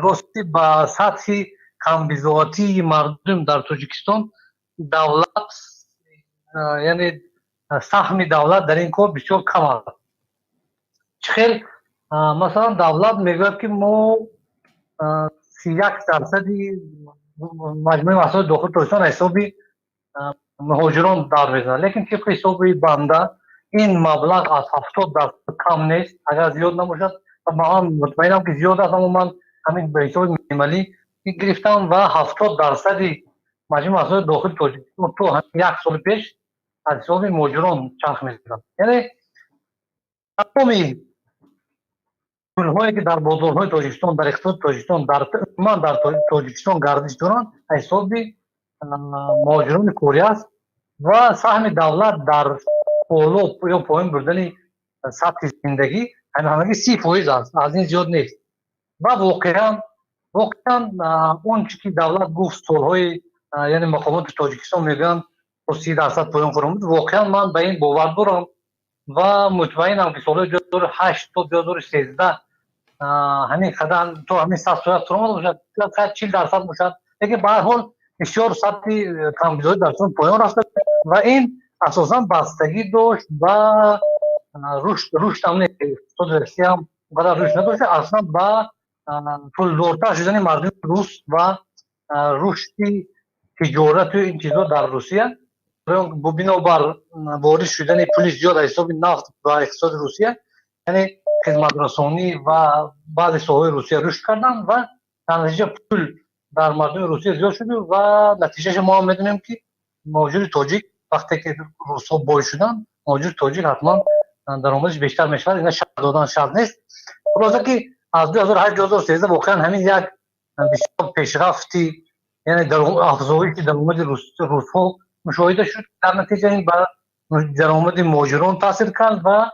рости, ба сатҳи камбизоатии мардум дар Тоҷикистон давлат, яъне саҳми давлат дар ин кор бисёр кам аст. Чӣ хел? Масалан, давлат мегӯяд, ки мо 31 дарсади маҷмӯи маҳсулоти дохили Тоҷикистон ҳисоби муҳоҷирон дар мезанад, лекин тибқи ҳисоби банда ин маблағ аз 70% кам нест, агар зиёд набошад. Ман мутмаинам, ки зиёд аст, аммо ман ҳамин ба ҳисоби минималӣ гирифтам ва 70 дарсади маҷмӯи маҳсулоти дохили Тоҷикистон то як соли пеш аз ҳисоби муҳоҷирон чарх мезанад. Яъне тамоми пулҳое, ки дар бозорҳои Тоҷикистон, дар иқтисоди Тоҷикистон, дар умуман дар Тоҷикистон гардиш доранд, аз ҳисоби муҳоҷирони корӣ аст ва саҳми давлат дар боло ё поён бурдани сатҳи зиндагӣ ҳамагӣ 30% аст, аз ин зиёд нест. Ва воқеан он чи ки давлат гуфт солҳои, яъне мақомоти Тоҷикистон мегӯянд, то 30% поён фуромад, воқеан ман ба ин бовар дорам ва мутмаинам, ки солҳои 2008 то 2013 ҳамин қадар то ҳамин сатҳ сурат фуромад бошад, шояд 40% бошад, лекин ба ҳар ҳол бисёр сатҳи камбизоатӣ дар поён рафта. Ва ин асосан бастагӣ дошт ба рушд ҳам не, иқтисоди Россия ҳам он қадар рушд надошта, аслан ба пулдортар шудани мардуми рус ва рушди тиҷорату ин чизҳо дар Русия. Бинобар ворид шудани пули зиёд аз ҳисоби нафт ба иқтисоди Русия, яъне хизматрасонӣ ва баъзе соҳаҳои Русия рушд карданд ва дар натиҷа пул дар мардуми Русия зиёд шуду. Ва натиҷаша мо ҳам медонем, ки муҳоҷири тоҷик, вақте ки русҳо бой шуданд, муҳоҷири тоҷик ҳатман Даромадаш бештар мешавад, ина шарт додан шарт нест. Хулоса, ки аз 2008, 2013 воқеан ҳамин як бисёр пешрафти, яъне афзоиши даромади русҳо мушоҳида шуд. Дар натиҷа ин ба даромади муҳоҷирон таъсир кард ва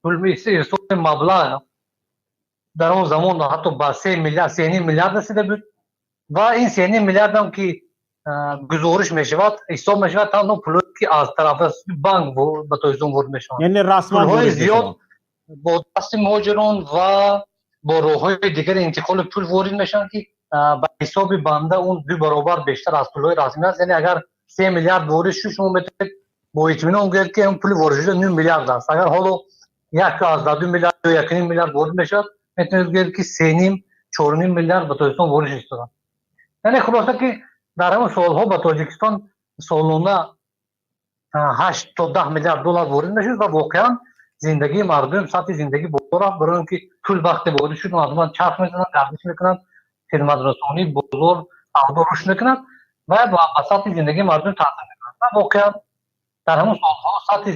ирсоли маблағ дар он замон ҳатто ба 3 миллиард, 3,5 миллиард расида буд. Ва ин 3,5 миллиардам ки гузориш мешавад, ҳисоб мешавад, танҳо пулое ки аз тарафи банк ба Тоҷикистон ворид мешаванд. Яъне расман пулҳои зиёд бо дасти муҳоҷирон ва бо роҳҳои дигари интиқоли пул ворид мешаванд, ки ба ҳисоби банда он ду баробар бештар аз пулҳои расмӣ аст. Яъне агар 3 миллиард ворид шуд, шумо метавонед бо итминон гӯед, ки он пули воридшуда 9 миллиард аст. Агар ҳоло 1,2 миллиард ё 1,5 миллиард ворид мешавад, метавонед гӯед, ки 3,5, 4,5 миллиард ба Тоҷикистон ворид шудааст. Яъне хулоса, ки дар ҳамон солҳо ба Тоҷикистон солона 8 то 10 миллиард доллар ворид мешуд ва воқеан зиндагии мардум, сатҳи зиндагӣ боло рафт, барои он ки пул вақте ворид шуд, мардуман чарх мезананд, гардиш мекунанд, хизматрасонӣ, бозор, савдо рушд мекунад ва ба сатҳи зиндагии мардум таъсир мекунад. Ва воқеан дар ҳамон солҳо сатҳи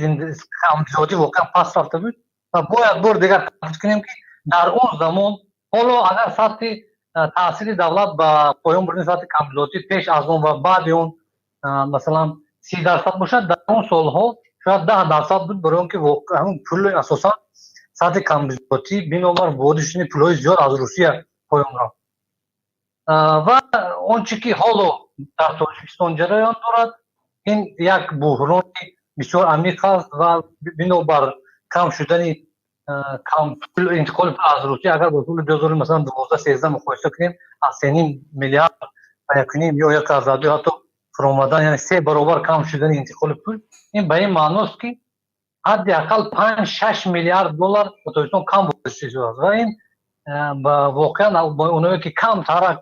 камбизоатӣ воқеан паст рафта буд. Ва бояд бор дигар таъкид кунем, ки дар он замон, ҳоло агар сатҳи таъсири давлат ба поён бурдани сатҳи камбизоатӣ пеш аз он ва баъди он, масалан, 30% бошад, дар он солҳо шояд 10% буд, барои он ки ҳамон пул асосан сатҳи камбизоатӣ бинобар ворид шудани пулҳои зиёд аз Русия поён рафт. Ва он чи ки ҳоло дар Тоҷикистон ҷараён дорад, ин як буҳрони бисёр амиқ аст. Ва бинобар кам шудани интиқоли пул аз Русия, агар бо соли 2000, масалан, 12, 13 муқоиса кунем, аз 3,5 миллиард ба 1,5 ё 1,2 ҳатто фуромадан, яъне се баробар кам шудани интиқоли пул, ин ба ин маъност, ки ҳадди ақал 5-6 миллиард доллар ба Тоҷикистон кам ворид шудааст. Ва ин воқеан оное ки камтарак,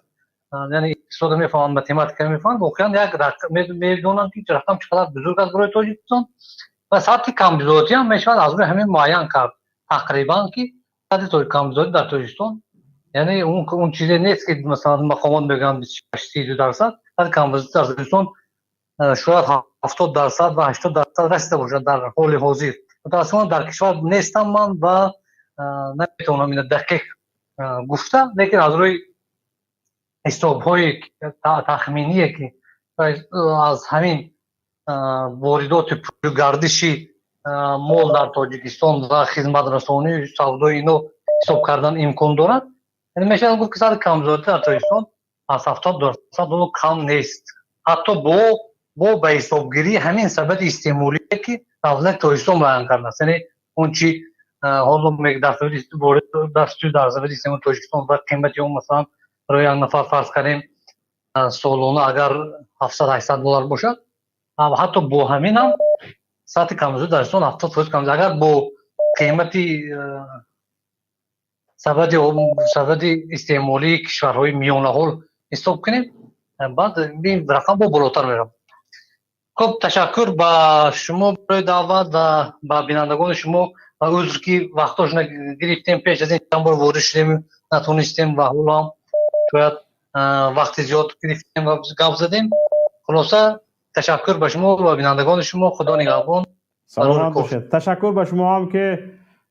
яъне иқтисодро мефаҳманд, математика мефаҳманд, воқеан як медонанд, ки рақам чӣ қадар бузург аст барои Тоҷикистон. Ва сатҳи камбизоатӣ ҳам мешавад аз рӯи ҳамин муайян кард тақрибан, ки сатҳи камбизоатӣ дар Тоҷикистон, яъне он чизе нест, ки масалан мақомот мегӯянд 26, 32%. Сатҳи камбизоатӣ дар Тоҷикистон шояд 70% ва 80% расида бошад дар ҳоли ҳозир. Мутаассифона, дар кишвар нестам ман ва наметавонам ина дақиқ гуфта, лекин аз рӯи ҳисобҳои тахминие, ки аз ҳамин воридоти пули, гардиши мол дар Тоҷикистон ва хизматрасонии савдои ино ҳисоб кардан имкон дорад, яъне мешавад гуфт, ки сатҳи камбизоатӣ дар Тоҷикистон аз 70% ҳоло кам нест, ҳатто бо ба ҳисобгирии ҳамин сабади истеъмолие, ки давлати Тоҷикистон муайян кардааст. Яъне он чи ҳоло дар сабади истеъмоли Тоҷикистон ва қимати он, масалан, барои як нафар, фарз кардем, солона агар 700, 800 доллар бошад, ҳатто бо ҳамин ҳам сатҳи камбизоатӣ дар Тоҷикистон 70% кам. Агар бо қимати сабади истеъмолии кишварҳои миёнаҳол ҳисоб кунем, баъд ин рақам бо болотар меравад. Хуб, ташаккур ба шумо барои даъват ва ба бинандагони шумо ва узр, ки вақтошона гирифтем. Пеш аз ин чанд бор ворид шудем, натонистем ва ҳоло ҳам шояд вақти зиёд гирифтем ва гап задем. Хулоса, ташаккур ба шумо ва бинандагони шумо. Худо нигаҳбон. Саломат бошед. Ташаккур ба шумо ҳам, ки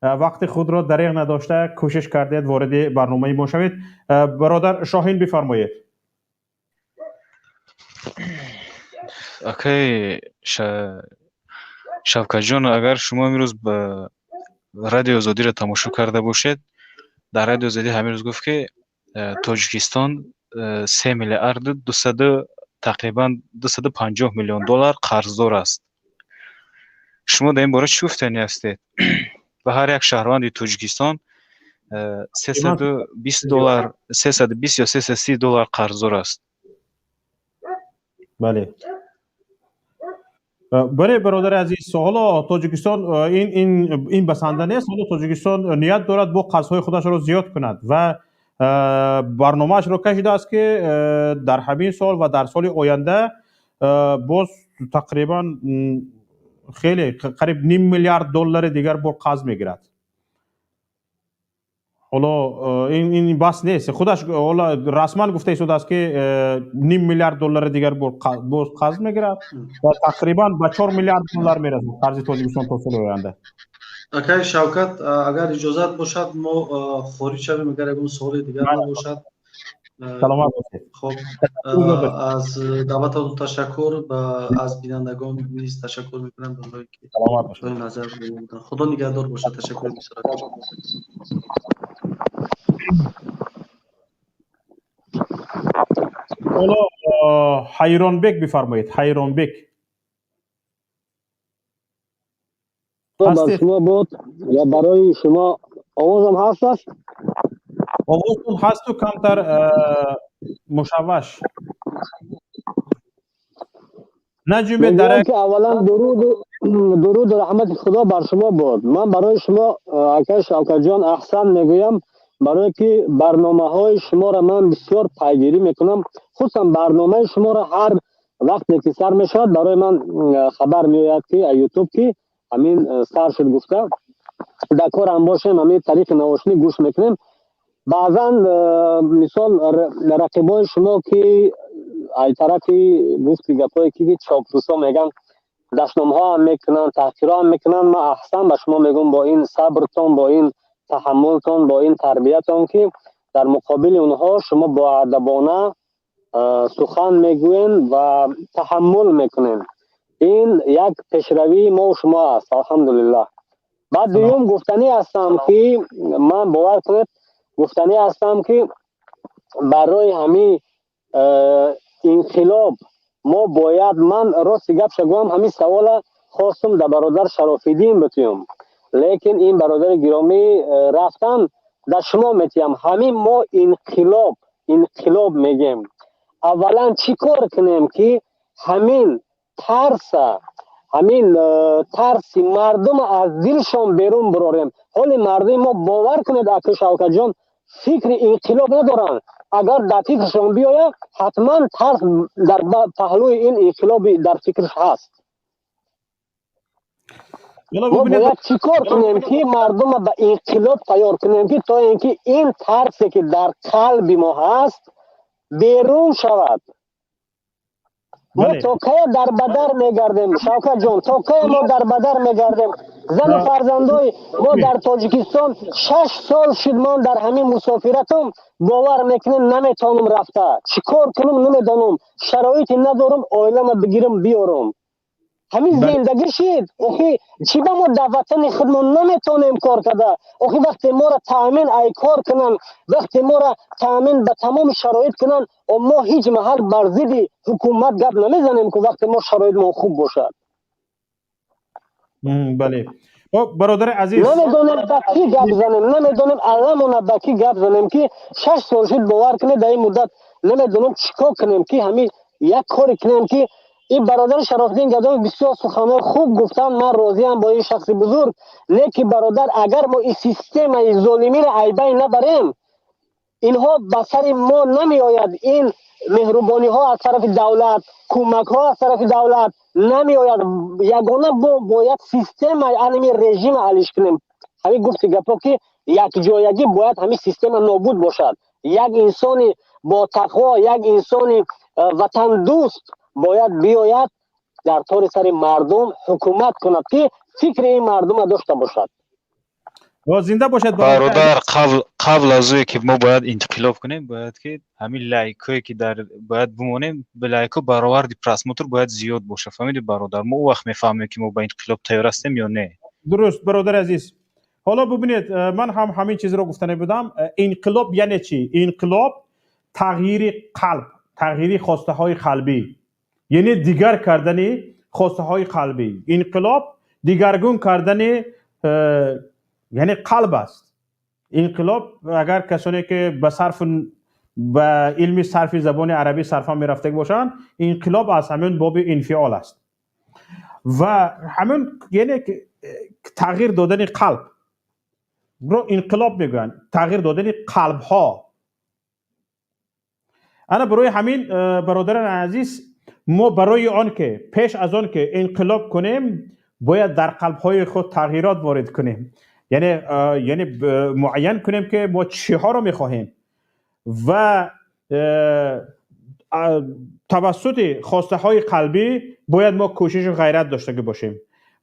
вақти худро дареғ надошта, кӯшиш кардед вориди барномаи мо шавед. Бародар Шоҳин, бифармоед. Акай Шавкатҷон, агар шумо имрӯз ба Радиои Озодиро тамошо карда бошед, дар Радиои Озодӣ ҳамин рӯз гуфт, ки Тоҷикистон 3 миллиарду 200, тақрибан 250 миллион доллар қарздор аст. Шумо дар ин бора чӣ гуфтанӣ ҳастед? Ва ҳар як шаҳрванди Тоҷикистон 320 доллар, 320 ё 330 доллар қарздор аст. Бале, бародари азиз, ҳоло Тоҷикистон ин басанда нест. Ҳоло Тоҷикистон ният дорад бо қарзҳои худашро зиёд кунад ва барномаашро кашидааст, ки дар ҳамин сол ва дар соли оянда боз тақрибан хеле қариб ним миллиард доллари дигар бо қарз мегирад. Ҳоло ин бас нест. Худаш ҳоло расман гуфта истодааст, ки ним миллиард доллари дигар боз қарз мегирад ва тақрибан ба 4 миллиард доллар мерасад қарзи Тоҷикистон то соли оянда. Акай Шавкат, агар иҷозат бошад, мо хориҷ шавем, агар ягон суоли дигар набошад. Саломат бошед. Хоб, аз даъвататон ташаккур ва аз бинандагон низ ташаккур мекунам, барое ки Саломат бошед. Назар. Худо нигаҳдор бошад. Ташаккур бисёр. Ҳоло Ҳайронбек бифармоед. Ҳайронбек. Бар шумо буд ва барои шумо овозам ҳаст аст? Овозтон ҳасту камтар мушавваш. Наҷумед дар ки аввалан дуруду раҳмати Худо бар шумо буд. Ман барои шумо, акай Шавкатҷон, аҳсан мегӯям, барое ки барномаҳои шуморо ман бисёр пайгирӣ мекунам. Хусусан барномаи шуморо ҳар вақте ки сар мешавад, барои ман хабар меояд, ки Ютуб ки ҳамин сар шуд гуфта, дар корам бошем, ҳамин тариқи наушник гӯш мекунем. Баъзан, мисол, рақибои шумо ки ай тарафи гуфти гапое ки чоплусо меган, дашномҳо ҳам мекунанд, таҳқирҳо ҳам мекунанд, ман аҳсан ба шумо мегӯям бо ин сабртон, бо ин таҳаммултон, бо ин тарбиятон, ки дар муқобили онҳо шумо боадабона сухан мегӯем ва таҳаммул мекунем. Ин як пешравии мо шумо аст, алҳамдулиллаҳ. Баъд дуюм гуфтанӣ ҳастам, ки ман, бовар кунед, гуфтанӣ ҳастам, ки барои ҳамин инқилоб мо бояд, ман рости гапша гӯям, ҳамин савола хостум да бародар Шарофиддин битӯям, лекин ин бародари гиромӣ рафтан, дар шумо метиҳам. Ҳамин мо инқилоб мегем, аввалан чӣ кор кунем, ки ҳамин тарса, ҳамин тарси мардум аз дилшон берун бирорем? Ҳоли мардуми мо, бовар кунед, ака Шавкатҷон, фикри инқилоб надоранд. Агар дар фикршон биёяд, ҳатман тарс дар паҳлӯи ин инқилоби дар фикраш ҳаст. Мо бояд чӣ кор кунем, ки мардума ба инқилоб тайёр кунем, ки то ин ки ин тарсе ки дар қалби мо ҳаст, берун шавад? Мо то кая дар бадар мегардем, Шавкатҷон? То кая мо дар бадар мегардем? Зану фарзандои мо дар Тоҷикистон, 6 сол шуд ман дар ҳамин мусофиратум, бовар мекунем, наметавонам рафта. Чӣ кор кунам, намедонам, шароите надорам оилама бигирам, биёрам. Ҳамин зиндагӣ шид. Охи чӣ ба мо дар ватани худмон наметавонем кор карда? Охи вақте моро таъмин ай кор кунанд, вақте моро таъмин ба тамоми шароит кунанд, мо ҳеҷ маҳал бар зидди ҳукумат гап намезанем ку, вақте мо шароитмон хуб бошад. Бале, бародари азиз. Намедонем ба кӣ гап занем, намедонем аламона ба кӣ гап занем, ки 6 сол шуд, бовар кунед, дар ин муддат намедонем чӣ кор кунем, ки ҳамин як коре кунем, ки ин бародари Шарофиддин Гадоев бисёр суханҳои хуб гуфтанд, ман розиам бо ин шахси бузург. Лекин, бародар, агар мо ин системаи золимиро айбай набарем, инҳо ба сари мо намеояд. Ин меҳрубониҳо аз тарафи давлат, кӯмакҳо аз тарафи давлат намеояд. Ягона бо бояд системаи анами режима алиш кунем. Ҳамин гуфти гапо, ки якҷоягӣ бояд ҳамин система нобуд бошад. Як инсони бо тақво, як инсони ватандӯст бояд биёяд, дар тори сари мардум ҳукумат кунад, ки фикри ин мардума дошта бошад. Зинда бошед. Бародар, қабл аз ое ки мо бояд инқилоб кунем, бояд ки ҳамин лайкое ки дар бояд бимонем, лайко бароварди просмотр бояд зиёд боша, фаҳмиди, бародар? Мо ӯ вақт мефаҳмем, ки мо ба инқилоб тайёр ҳастем ё не. Дуруст, бародари азиз. Ҳоло бубинед, ман ҳам ҳамин чизро гуфтане будам. Инқилоб яъне чӣ? Инқилоб тағйири қалб, тағйири хостаҳои қалбӣ, яъне дигар кардани хостаҳои қалбӣ. Инқилоб дигаргун кардани, яъне қалб аст инқилоб. Агар касоне ки ба сарф, ба илми сарфи забони арабӣ сарфа мерафтаг бошанд, инқилоб аз ҳамин боби инфиол аст ва ҳамин, яъне тағйир додани қалб ро инқилоб мегӯянд, тағйир додани қалбҳо. Ана барои ҳамин, бародарони азиз, мо барои он ки пеш аз он ки инқилоб кунем, бояд дар қалбҳои худ тағйирот ворид кунем, яъне муайян кунем, ки мо чиҳоро мехоҳем ва тавассути хостаҳои қалбӣ бояд мо кӯшишу ғайрат доштагӣ бошем.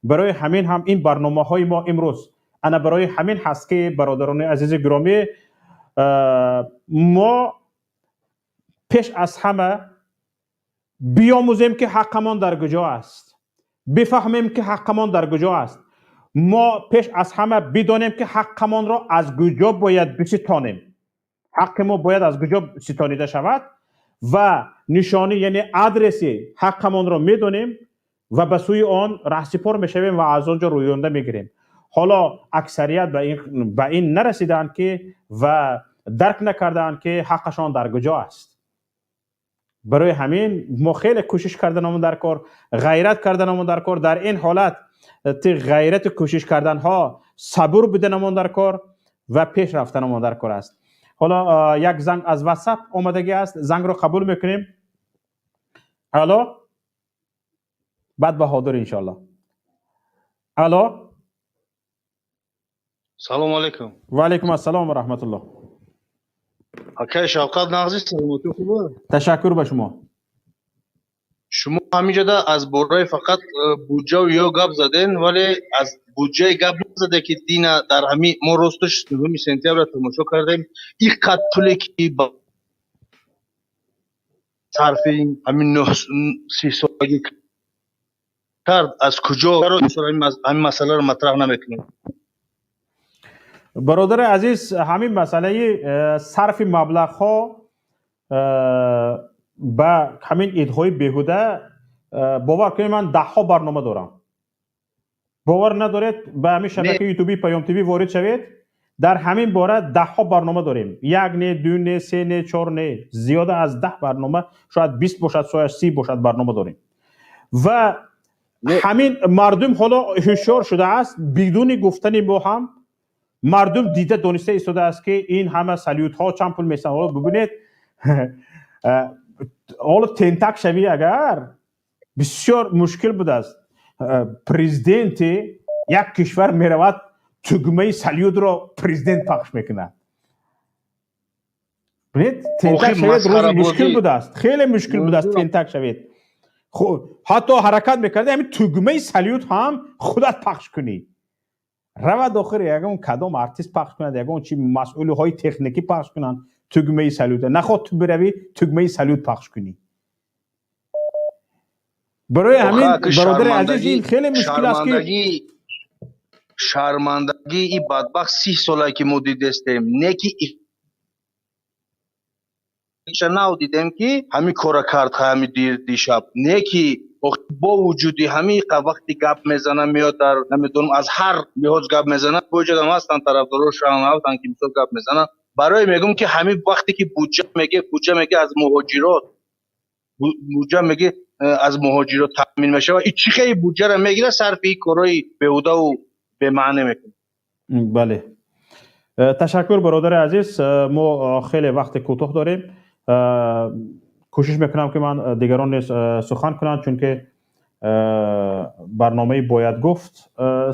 Барои ҳамин ҳам ин барномаҳои мо имрӯз Ана барои ҳамин ҳаст, ки бародарони азизи гиромӣ, мо пеш аз ҳама биомӯзем, ки ҳаққамон дар куҷо аст, бифаҳмем, ки ҳаққамон дар куҷо аст. Мо пеш аз ҳама бидонем, ки ҳаққамонро аз куҷо бояд биситонем, ҳаққи мо бояд аз куҷо ситонида шавад ва нишонӣ, яъне адреси ҳаққамонро медонем ва ба сӯи он раҳсипор мешавем ва аз он ҷо рӯёнда мегирем. Ҳоло аксарият ба ин нарасидаанд, ки ва дарк накардаанд, ки ҳаққашон дар куҷо аст. Барои ҳамин мо хеле кӯшиш карданамон дар кор, ғайрат карданамон дар кор. Дар ин ҳолат ти ғайрату кӯшиш карданҳо, сабур буданамон дар кор ва пеш рафтанамон дар кор аст. Ҳоло як занг аз Ватсап омадагӣ аст, зангро қабул мекунем. Алло, баъд Баҳодур, иншоалло. Алло. Салому алейкум. Ва алейкум ассалом ва раҳматуллоҳ. Акай Шавқат, нағзи, саломатӣ хуб? Ташаккур, ба шумо? Шумо ҳаминҷода аз бораи фақат буҷаву ё гап заден, вале аз буҷаи гап назаде, ки дина дар ҳами мо росташ 9 сентября тамошо кардем. Ин қад пуле ки сарфи ҳамин 30 солагӣ кард, аз куҷо? Ҳамин масъаларо матраҳ намекунем. Бародари азиз, ҳамин масъалаи сарфи маблағҳо ба ҳамин идҳои беҳуда, бовар кунед, ман даҳҳо барнома дорам. Бовар надоред, ба ҳамин шабакаи Ютуби Паём ТВ ворид шавед, дар ҳамин бора даҳҳо барнома дорем. Як не, ду не, се не, чор не, зиёда аз 10 барнома, шояд 20 бошад, шояд 30 бошад, барнома дорем. Ва ҳамин мардум ҳоло ҳушёр шудааст. Бидуни гуфтани мо ҳам мардум дида дониста истодааст, ки ин ҳама салютҳо чанд пул месан. Ҳоло бибинед, ҳоло тентак шавӣ агар, бисёр мушкил будааст. Президенти як кишвар меравад, тугмаи салютро президент пахш мекунад. Бинед, тентак шавед, рӯзи мушкил будааст, хеле мушкил будааст тентак шавед. Ҳатто ҳаракат мекарди, ҳамин тугмаи салют ҳам худат пахш кунӣ, равад, охир ягон кадом артист пахш кунад, ягон чи масъулиҳои техникӣ пахш кунанд тугмаи салюта. Наход ту биравӣ тугмаи салют пахш кунӣ. Барои ҳамин, бародари азиз, ин хеле мушкил аст, ки шармандагии и бадбахт 30 солае ки мо дидестем, не ки нав дидем, ки ҳамин кора кард ҳами дишаб, не ки бо вуҷуди ҳамин вақти гап мезана, меояд, дар намедонам, аз ҳар лиҳоз гап мезанад, боҷадам ҳастанд тарафдорошам ҳастанд, ки мисол гап мезананд. Барои мегӯм, ки ҳамин вақте ки буҷа меге, буҷа меге, аз муҳоҷирот буҷа меге, аз муҳоҷирот таъмин мешавад, и чӣ хели буҷаро мегирад, сарфи ин корҳои беҳудаву бемаъне мекунад. Бале, ташаккур, бародари азиз. Мо хеле вақти кӯтоҳ дорем. Кӯшиш мекунам, ки ман дигарон низ сухан кунанд, чунки барномаи «Бояд гуфт»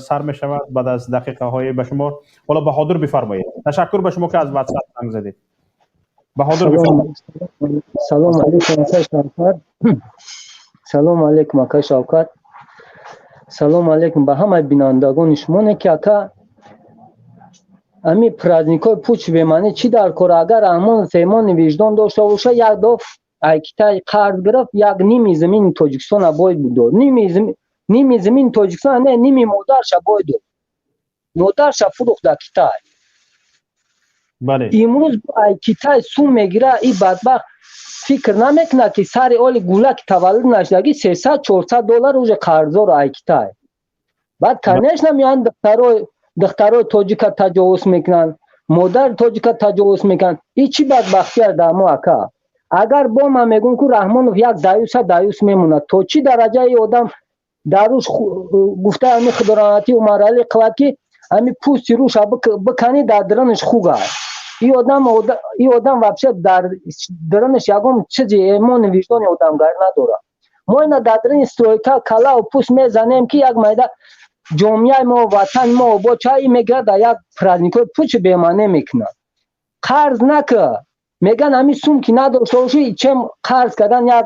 сар мешавад баъд аз дақиқаҳои ба шумо. Ҳоло Баҳодур, бифармоед. Ташаккур ба шумо, ки аз Ватсап занг задед. Баҳодур. Салому алейкум, акай Шавкат. Салому алейкум, акай Шавкат. Салому алейкум ба ҳамаи бинандагони шумо. Не ки, ака, ами праздникҳои пуч бемаънӣ чӣ дар кор? Агар Раҳмон феҳмони виҷдон дошта боша, як доф ай Китай қарз гирифт, як ними замини Тоҷикистона бой дод. Ними замини Тоҷикистона не, ними модарша бой дод, модарша фурӯхт дар Китай. Имрӯз ай Китай сум мегира. И бадбахт фикр намекунад, ки сари оли гулаки таваллуд нашудагӣ 300-400 доллар уже қарздор ай Китай. Баъд, конечно, меоянд, духтарои тоҷика таҷовуз мекунанд, модари тоҷика таҷовуз мекунанд. И чӣ бадбахтия дар мо, ака? Агар бо ман мегӯм, ку Раҳмонов як даюса, даюс мемонад. То чӣ дараҷаи одам даруш гуфта, ами худораҳматӣ Умаралӣ қилад, ки ами пӯсти руша биканӣ, дар дарунаш хуг аст. И одам вообще дар дарунаш ягон чизи эмони виҷдони одамгарӣ надорад. Мо ина дар даруни стройка калаву пӯст мезанем, ки як майда ҷомеаи мо, ватани мо обод шава. И мегирад, дар як праздникҳои пучи бемаъне мекунад. Қарз нака меган, ҳамин сум ки надошта бошӣ, чем қарз кардан як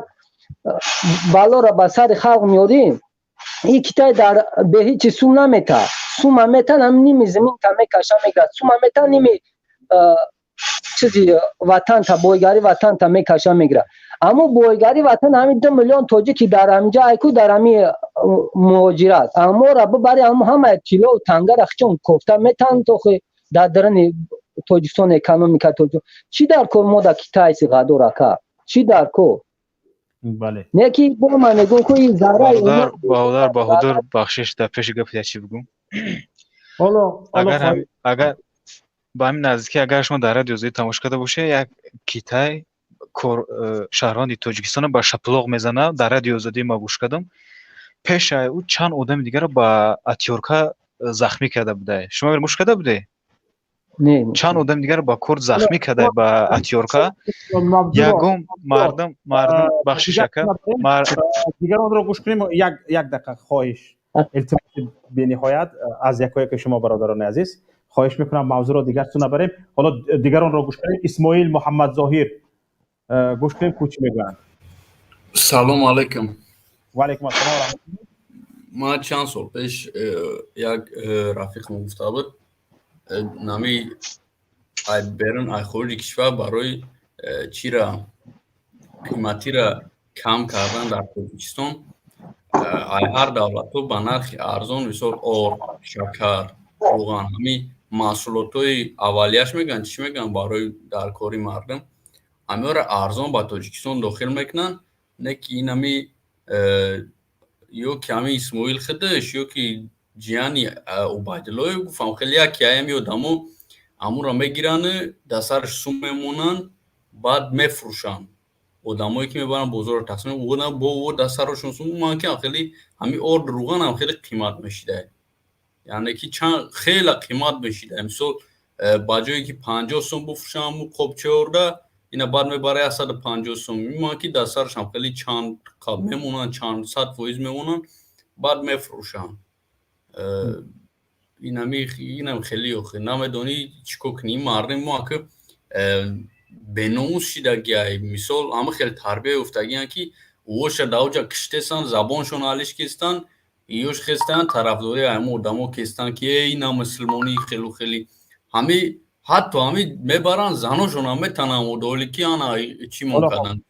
балоро ба сари халқ меорӣ. И Китай дар беҳичи сум наметаҳад. Сума метан, ҳами ними замин та мекаша мегирад. Сума метан, ними чизи ватанта, бойгари ватанта мекаша мегирад. Аммо бойгари ватан ҳами 2 миллион тоҷики дар ҳамиҷа айку, дар ҳами муҳоҷират, амора бибари, ҳама тиллову тангара хчон кофта метан тохи дар дарани Тоҷикистон, экономика Тоҷикистон. Чӣ дар кор мо да китайси ғадор, ака? Чӣ дар кор? Бале. Не ки бо ман мегӯм ку ин зарра. Бародар Баҳодур, бахшиш, дар пеши гапи я чӣ бигӯм? Ҳоло. Агар ба ҳамин наздикӣ, агар шумо дар радио Озодӣ тамошо карда бошед, як китай шаҳрванди Тоҷикистона ба шапилоқ мезанад, дар Радиои Озодӣ ма гӯш кардам. Пешаи ӯ чанд одами дигарро ба отвёртка захмӣ карда буда. Шумо гӯш карда будед? Чанд одами дигарро ба корд захмӣ карда, ба отвёртка. Ягон мардум, бахшиш, ака. Дигаронро гӯш кунем. Як дақиқа, хоҳиш, илтимоси бениҳоят аз якояки шумо, бародарони азиз, хоҳиш мекунам, мавзӯъро дигар сӯ набарем. Ҳоло дигаронро гӯш кунем. Исмоил Муҳаммадзоҳир, гӯш кунем, ку чӣ мегӯянд. Салому алайкум. Ва алайкум ассалом. Ман чанд сол пеш як рафиқам гуфта буд, нами ай берун, ай хориҷи кишвар барои чира қиматира кам кардан дар Тоҷикистон, ай ҳар давлатҳо ба нархи арзон, мисол, орд, шакар, равған, ҳамин маҳсулотҳои аввалияш мегӯянд, чӣ мегӯянд, барои дар кори мардум, ҳаминро арзон ба Тоҷикистон дохил мекунанд. Не ки ин ҳами ё ки ҳами Исмоил худаш, ё ки ҷияни Убайдуллоев гуфтам, хеле яке ҳами одамо ҳамуро мегиранд, дар сараш сум мемонанд, баъд мефурӯшанд. Одамое ки мебаранд бозорро тақсим, бо дар сарашон сум ман ки хеле ҳами орд, рӯғанам хеле қимат мешида, яъне ки чанд хеле қимат мешида. Мисол, ба ҷое ки 50 сум буфурӯшам, ҳамун қобча орда ина баъд мебара 150 сум. Ман ки дар сарашам хеле чанд мемонанд, чанд сад фоиз мемонанд, баъд мефурӯшанд. Инами инам хеле охи намедонӣ чӣ кор кунӣ. Мардуми мо ака беномус шидагиай. Мисол, ҳама хеле тарбия ёфтагиянд, ки воша даоҷа киштесанд, забоншон алиш кестанд, ёш хестанд, тарафдории ҳама одамо кестанд, ки эй, ина мусулмонӣ, хелу хеле ҳами ҳатто ҳами мебаранд, заношонам метанам одоли ки ана чӣ мон карданд.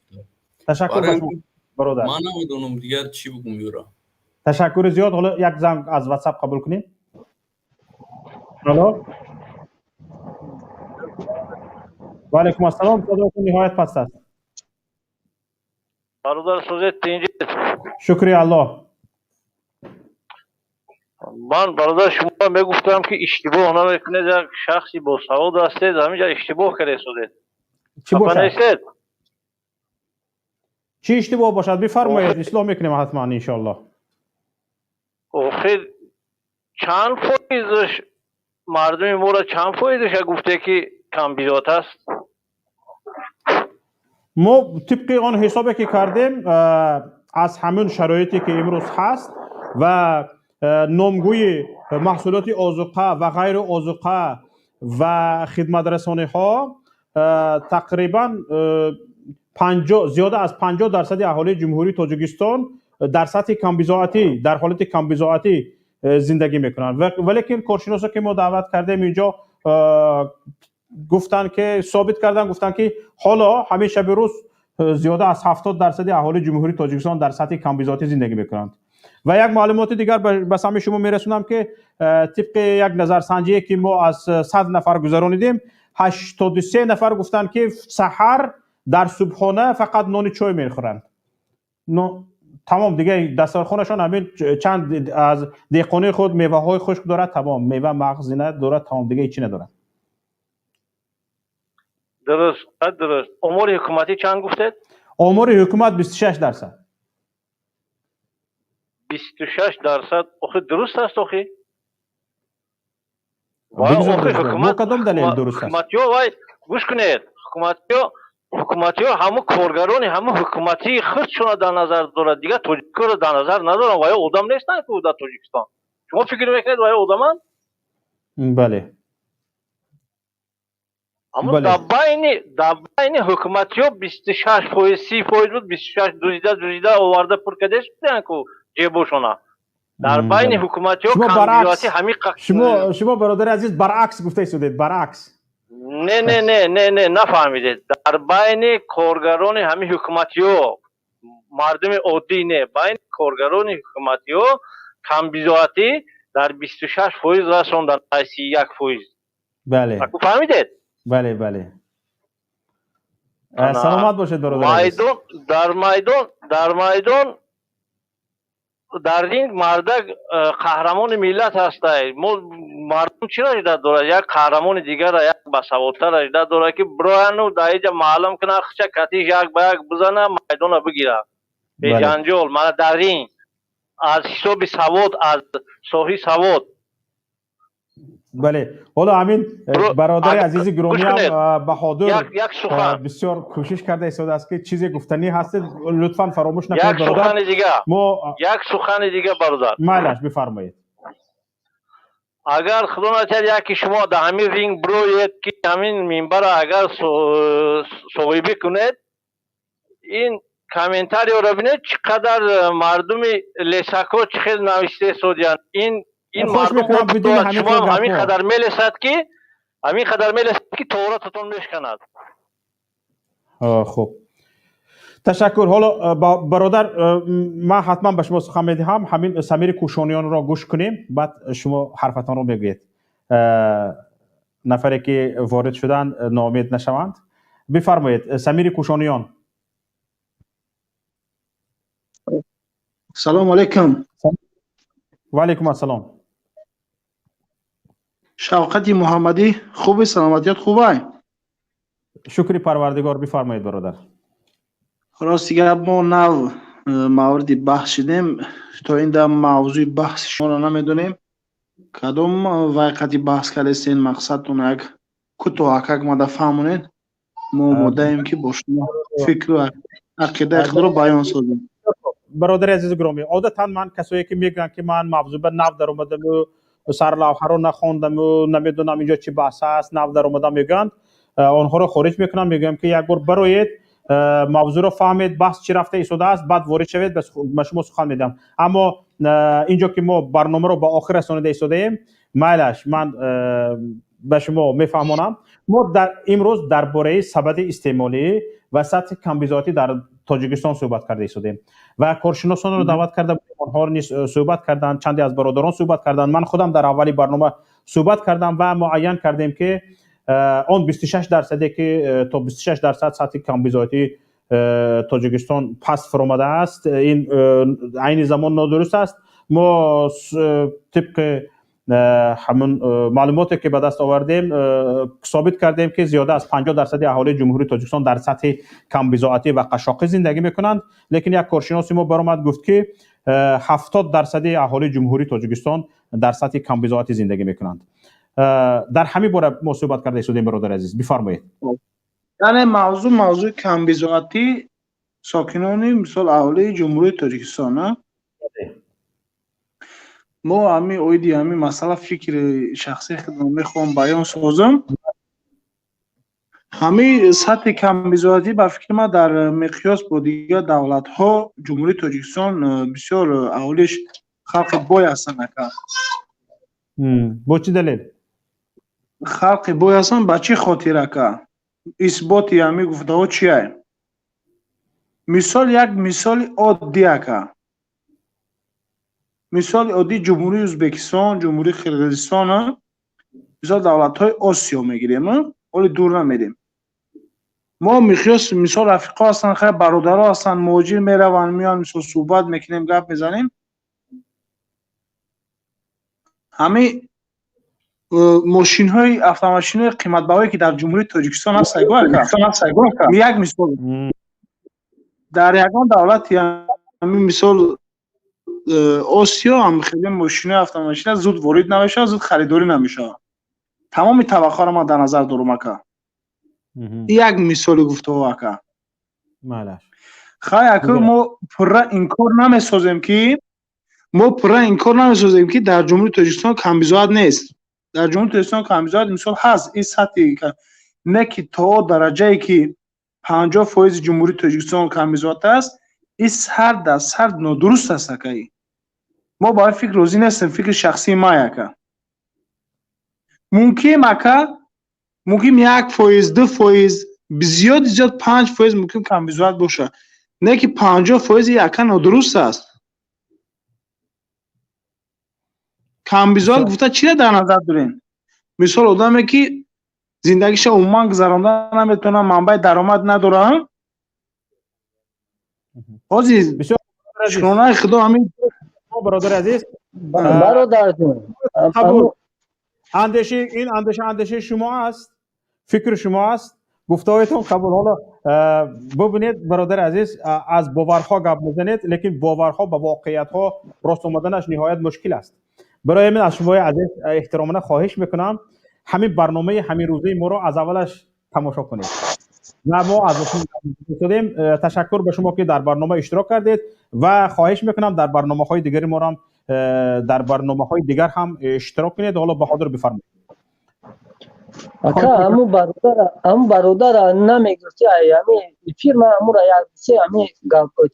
Ташаккур, бародар. Ман намедонам дигар чӣ бигӯм юра. Ташаккури зиёд. Ҳоло як занг аз Ватсап қабул кунем. Алло, ва алайкум ассалом. Садоятон ниҳоят паст аст. Бародар, созед, тинҷед? Шукри Аллоҳ. Ман, бародар, шумо мегуфтам, ки иштибоҳ намекунед, як шахси босавод ҳастед, ҳаминҷа иштибоҳ карда созед. Чӣ бошад? Чӣ иштибоҳ бошад? Бифармоед, ислоҳ мекунем ҳатман, иншоаллоҳ. Охир чанд фоизаш мардуми моро, чанд фоизаша гуфте, ки камбизоат аст? Мо тибқи он ҳисобе ки кардем, аз ҳамин шароите ки имрӯз ҳаст ва номгӯи маҳсулоти озуқа ва ғайри озуқа ва хидматрасониҳо, тақрибан зиёда аз 50 дарсади аҳолии Ҷумҳурии Тоҷикистон дар сатҳи камбизоатӣ, дар ҳолати камбизоатӣ зиндагӣ мекунанд. Валекин коршиносо ки мо даъват кардем инҷо, гуфтанд ки, собит карданд, гуфтанд ки ҳоло ҳамин шаби рӯз зиёда аз 70 дарсади аҳолии Ҷумҳурии Тоҷикистон дар сатҳи камбизоатӣ зиндагӣ мекунанд. Ва як маълумоти дигар ба самъи шумо мерасонам, ки тибқи як назарсанҷие ки мо аз 100 нафар гузаронидем, 83 нафар гуфтанд, ки саҳар дар субҳона фақат нони чой мехӯранд, тамом. Дигар дастархонашон ҳамин чанд аз деҳқони худ меваҳои хушк дорад, тамом, мева, мағз ина дорад, тамом, дига ҳечи надорад. Дуруст, дуруст. Омори ҳукуматӣ чанд гуфтед? Омори ҳукумат 26%. 26%. Охи дуруст аст, охи? Бо кадом далел дуруст аст? Ҳукуматиё, вай, гӯш кунед, ҳукуматиё ҳаму коргарони ҳаму ҳукуматии худшона дар назар дорад, дигар тоҷикоро дар назар надоранд. Ваё одам нестанд ку дар Тоҷикистон. Шумо фикр мекунед, ваё одаманд? Бале. Аммо дар байни ҳукуматиё 26%, 30% буд, 26 дузида, дузида оварда пур кардеш буданд ку ҷебошона. Дар байни ҳукуматиҳо камбизоатӣ ҳамин Шумо, бародари азиз, баръакс гуфта истодед, баръакс. Не, не, не, не, не, нафаҳмидед. Дар байни коргарони ҳамин ҳукуматиҳо, мардуми оддӣ не, байни коргарони ҳукуматиҳо камбизоатӣ дар 26% расондан, 31%. Бале. Фаҳмидед? Бале, бале. Саломат бошед, бародар. Майдон, дар майдон, дар майдон, дар ин мардак қаҳрамони миллат ҳастай. Мо мардум чиро ждать дорад? Як қаҳрамони дигара, як басаводтара ждать дорад, ки бирояну дар иҷа маълум кунад, хича катиш як ба як бизана, майдона бигира беҷанҷол. Мана дар ин аз ҳисоби савод, аз соҳи савод. Бале, ҳоло ҳамин бародари азизи гиромиам Баҳодур бисёр кӯшиш карда истодааст, ки чизе гуфтанӣ ҳастед, лутфан фаромӯш накунед, бародар. Мо як сухани дига, бародар. Майлаш, бифармоед. Агар худо накард, яке шумо дар ҳамин ринг бироед, ки ҳамин минбара агар соҳибӣ кунед, ин комментариёро бинед, чӣ қадар мардуми лесако чӣ хел навишта истодиянд. Ин мардум шумо ҳамин қадар мелесад, ки ҳамин қадар мелесад, ки торататон мешканад. Хуб, ташаккур. Ҳоло, бародар, ман ҳатман ба шумо сухан медиҳам. Ҳамин Самири Кӯшониёнро гӯш кунем, баъд шумо ҳарфатонро мегӯед. Нафаре ки ворид шуданд, ноумед нашаванд. Бифармоед, Самири Кӯшониён. Салому алайкум. Ва алайкум ассалом. Шавқати Муҳаммадӣ, хуби, саломатият хубай? Шукри Парвардигор, бифармоед, бародар. Рости гап, мо нав мавриди баҳс шидем, то ин дам мавзӯи баҳси шуморо намедонем. Кадом вайқати баҳс кардестен, мақсадтон як кӯтоҳакак мада фаҳмонед. Мо омодаем, ки бо шумо фикру ақидаи худро баён созем. Бародари азизу гиромӣ, одатан ман касое ки мегӯянд, ки ман мавзӯъ ба нав даромадаму сарлавҳаро нахондаму намедонам инҷо чӣ баҳс аст, нав даромадам мегӯянд, онҳоро хориҷ мекунам. Мегӯям, ки як бор бароед, мавзӯъро фаҳмед, баҳс чӣ рафта истодааст, баъд ворид шавед, ба шумо сухан медиҳам. Аммо инҷо ки мо барномаро ба охир расонида истодаем, майлаш, ман ба шумо мефаҳмонам. Мо дар имрӯз дар бораи сабади истеъмолӣ ва сатҳи камбизоатӣ дар Тоҷикистон суҳбат карда истодем ва коршиносонро даъват карда будем. Онҳо низ суҳбат карданд, чанде аз бародарон суҳбат карданд, ман худам дар аввали барнома суҳбат кардам ва муайян кардем, ки он 26 дарсаде, ки то 26% сатҳи камбизоатии Тоҷикистон паст фуромадааст, ин айни замон нодуруст аст. Мо тибқи ҳамун маълумоте ки ба даст овардем, собит кардем, ки зиёда аз 50 дарсади аҳолии Ҷумҳурии Тоҷикистон дар сатҳи камбизоатӣ ва қашшоқӣ зиндагӣ мекунанд. Лекин як коршиноси мо баромад, гуфт, ки 70 дарсади аҳолии Ҷумҳурии Тоҷикистон дар сатҳи камбизоатӣ зиндагӣ мекунанд. Дар ҳамин бора мо суҳбат карда истодем, бародари азиз, бифармоед. Яъне мавзӯъ мавзӯи камбизоатӣ сокинони, мисол, аҳолии Ҷумҳурии Тоҷикистон. Мо ҳамин оиди ҳамин масъала фикри шахсии худро мехоҳам баён созам. Ҳамин сатҳи камбизоатӣ, ба фикри ман, дар миқёс бо дигар давлатҳо Ҷумҳурии Тоҷикистон бисёр аҳолиш халқи бой ҳастанд, ака. Бо чӣ далел? Халқи бой ҳастанд ба чӣ хотир, ака? Исботи ҳамин гуфтаҳо чие? Мисол, як мисоли оддӣ, ака, мисоли оддӣ: Ҷумҳурии Ӯзбекистон, Ҷумҳурии Қирғизистон, мисол, давлатҳои Осиё мегирем, оли дур намерем. Мо миқёс, мисол, рафиқо ҳастанд, хайр, бародаро ҳастанд, муҳоҷир мераванд, меоянд, мисол, суҳбат мекунем, гап мезанем. Ҳамин мошинҳои, автомошинҳои қиматбаҳое, ки дар Ҷумҳурии Тоҷикистон ҳаст, як мисол, дар ягон давлати ҳамин, мисол, Осиё ҳам хеле мошинои, автомошина зуд ворид намешавад, зуд харидорӣ намешавад. Тамоми табақаро ман дар назар дорум, ака. Як мисоли гуфтаҳо, ака. Хай, ака, мо пурра инкор намесозем, ки мо пурра инкор намесозем, ки дар Ҷумҳурии Тоҷикистон камбизоат нест. Дар Ҷумҳурии Тоҷикистон камбизоат, мисол, ҳаст. Ин сатҳи не, ки то дараҷае ки 50 фоизи Ҷумҳурии Тоҷикистон камбизоат аст, ин сар дар сар нодуруст аст, акаи. Мо ба ин фикр розӣ нестем. Фикри шахсии ман, ака. Мумкин, ака, мумкин 1%, 2%, зиёди зиёд 5% мумкин камбизоат бошад, не ки 50%. Ака, нодуруст аст. Камбизоат гуфта чиро дар назар дорем? Мисол, одаме ки зиндагиша умуман гузаронда наметавонад, манбаи даромад надорад. Ҳозир, шукронаи Худо, ҳамин. Бародари азиз. Бародарҷон. Қабул. Андеши ин андеша андешаи шумо аст, фикри шумо аст, гуфтаҳоятон қабул. Ҳоло бубинед, бародари азиз, аз боварҳо гап мезанед, лекин боварҳо ба воқеиятҳо рост омаданаш ниҳоят мушкил аст. Барои ҳамин аз шумои азиз эҳтиромона хоҳиш мекунам, ҳамин барномаи ҳамин рӯзаи моро аз аввалаш тамошо кунед ва мо аз шудем. Ташаккур ба шумо, ки дар барнома иштирок кардед, ва хоҳиш мекунам, дар барномаҳои дигари моро, дар барномаҳои дигар ҳам иштирок кунед. Ҳоло Баҳодур, бифармоед. Ака, ҳамун бародара намегуфти, ами фирма ҳамура як се ами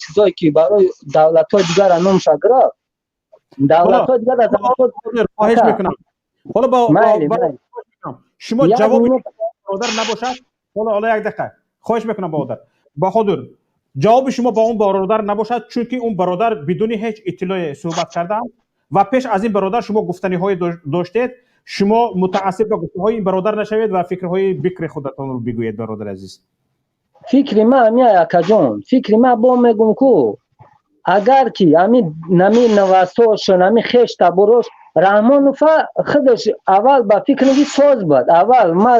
чизое ки барои давлатҳои дигар номша гирифт, давлатҳои дигар аз Хоҳиш мекунам, ҳоло шумо ҷавоби бародар набошад. Ҳоло як дақиқа, хоҳиш мекунам, бародар Баҳодур, ҷавоби шумо ба он бародар набошад, чунки он бародар бидуни ҳеҷ иттилоъе суҳбат карданд ва пеш аз ин бародар шумо гуфтаниҳое доштед. Шумо мутаассир ба гуфтаҳои ин бародар нашавед ва фикрҳои бикри худатонро бигӯед, бародари азиз. Фикри ман ами, акаҷон, фикри ман бо мегум ку, агар ки ами нами навасош, нами хеш таборош Раҳмонова худаш аввал ба фикри соз буд. Аввал ма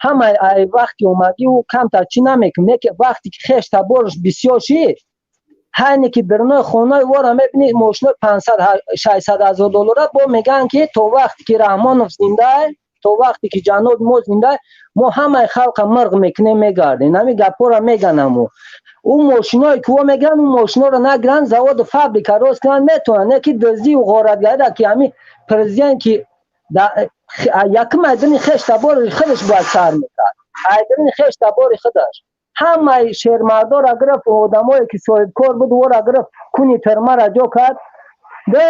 ҳама ай вақти омадӣ ӯ камтар чӣ намекунем, не ки вақте ки хеш табораш бисёр шид, ҳайне ки дарунои хонаи вора мебинӣ, мошинои 500, 600 ҳазор доллара. Бо мегӯянд, ки то вақте ки Раҳмонов зиндай, то вақте ки ҷаноби мо зиндай, мо ҳамаи халқа мирғ мекунем, мегардем. Ҳами гапҳоро меганаму ӯ мошиное ки о мегӯянд, ӯ мошиноро нагиранд, заводу фабрика рост кунанд, метавонанд, не ки дуздию ғоратгарира, ки ҳами президент, ки якум айдини хеш табори худаш бояд сар мекард, айдини хеш табори худаш ҳамаи шермардора гирифт, одамое ки соҳибкор буд, ора гирифт, куни термара ҷо кард, де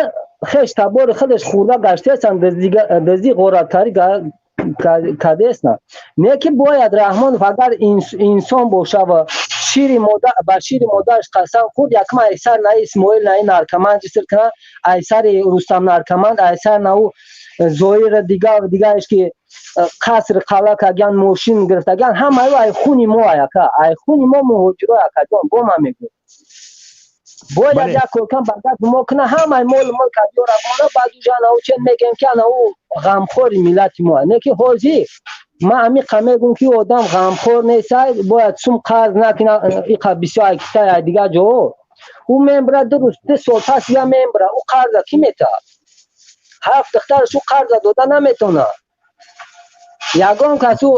хеш табори худаш хӯрда гаштесан, дузди, ғораткарӣ кардесна. Не ки бояд Раҳмонов, агар инсон боша ва шири модар, ба шири модараш қасам хӯрд, якум айсар наи Исмоил наи наркоман ҷиср кунад, айсари Рустам наркоман, айсар нау Зоира, дигар дигараш, ки қаср қалъа каган, мошин гирифтаган, ҳамаи ай хуни мо, аяка, ай хуни мо муҳоҷиро. Акаҷон, бо ман мегӯям, бояд як коркан ба гапи мо куна, ҳамаи молу мулка биёра бона, баъд уҷа анау чен мегӯем, ки анау ғамхори миллати мо. Не ки ҳозир ман амиқа мегӯм, ки одам ғамхор нестай, бояд сум қарз накуна иқа бисёр ай Китай, ай дигар ҷоҳо. Ӯ мембра, 2 рӯз, 2 сол пас я мембра, ӯ қарза кӣ метаҳад? Ҳафт духтараш ӯ қарза дода наметавонад. Ягон кас ӯ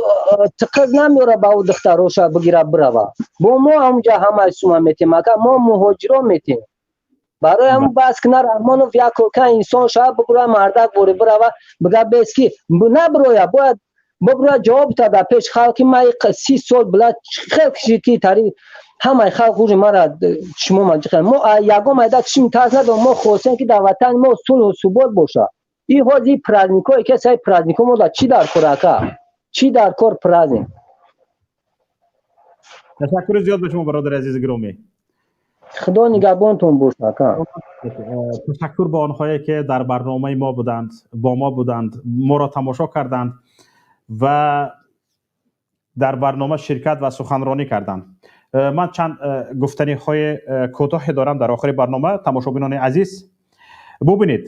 тиқиз намеёра, ба ӯ духтароша бигира бирава. Бо мо ҳамунҷа ҳамаи сума метем, ака, мо муҳоҷиро метем. Барои ҳамун бас кина Раҳмонов, як коркан инсон шава, бибура, мардак бори бирава, бига бес ки набироя, бояд бибура, ҷавоб та дар пеши халқи ма. 30 сол била хел кишид, ки тари ҳамаи халқ ури мара шумо маҷиқа мо ягон майда чишм тарс надорем. Мо хостем, ки дар ватани мо сулҳу субот бошад. И ҳозир праздникое ки саи праздникҳо мо чӣ дар кор, ака, чӣ дар кор праздник? Ташаккури зиёд ба шумо, бародари азизи гиромӣ. Худо нигаҳбонтон бошад, ака. Ташаккур ба онҳое, ки дар барномаи мо буданд, бо мо буданд, моро тамошо карданд ва дар барнома ширкат ва суханронӣ карданд. Ман чанд гуфтаниҳои кӯтоҳе дорам дар охири барнома. Тамошобинони азиз, бубинед,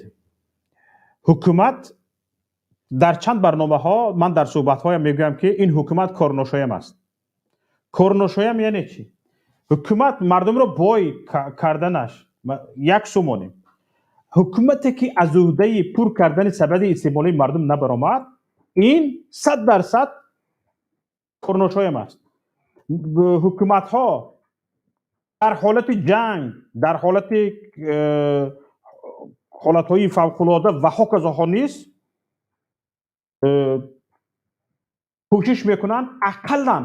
ҳукумат дар чанд барномаҳо ман дар суҳбатҳоям мегӯям, ки ин ҳукумат корношоям аст. Корношоям яъне чӣ? Ҳукумат мардумро бой карданаш як сумонем. Ҳукумате, ки аз уҳдаи пур кардани сабади истеъмолии мардум набаромад, ин 100% корношоям аст. Ҳукуматҳо дар ҳолати ҷанг, дар ҳолати ҳолатҳои фавқулода ва ҳоказоҳо низ кӯшиш мекунанд, ақаллан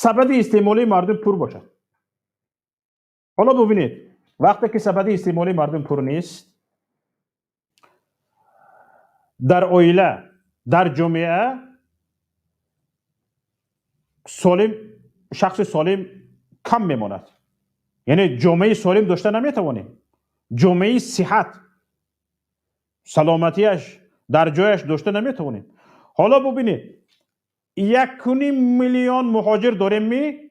сабади истеъмолии мардум пур бошад. Ҳоло бубинед. Вақте ки сабади истеъмолии мардум пур нест, дар оила, дар ҷомеа солим, шахси солим кам мемонад. Яъне ҷомеаи солим дошта наметавонем. Ҷомеаи сиҳат, саломатиаш дар ҷояш дошта наметавонем. Ҳоло бубинед, 1.5 миллион муҳоҷир дорем ми,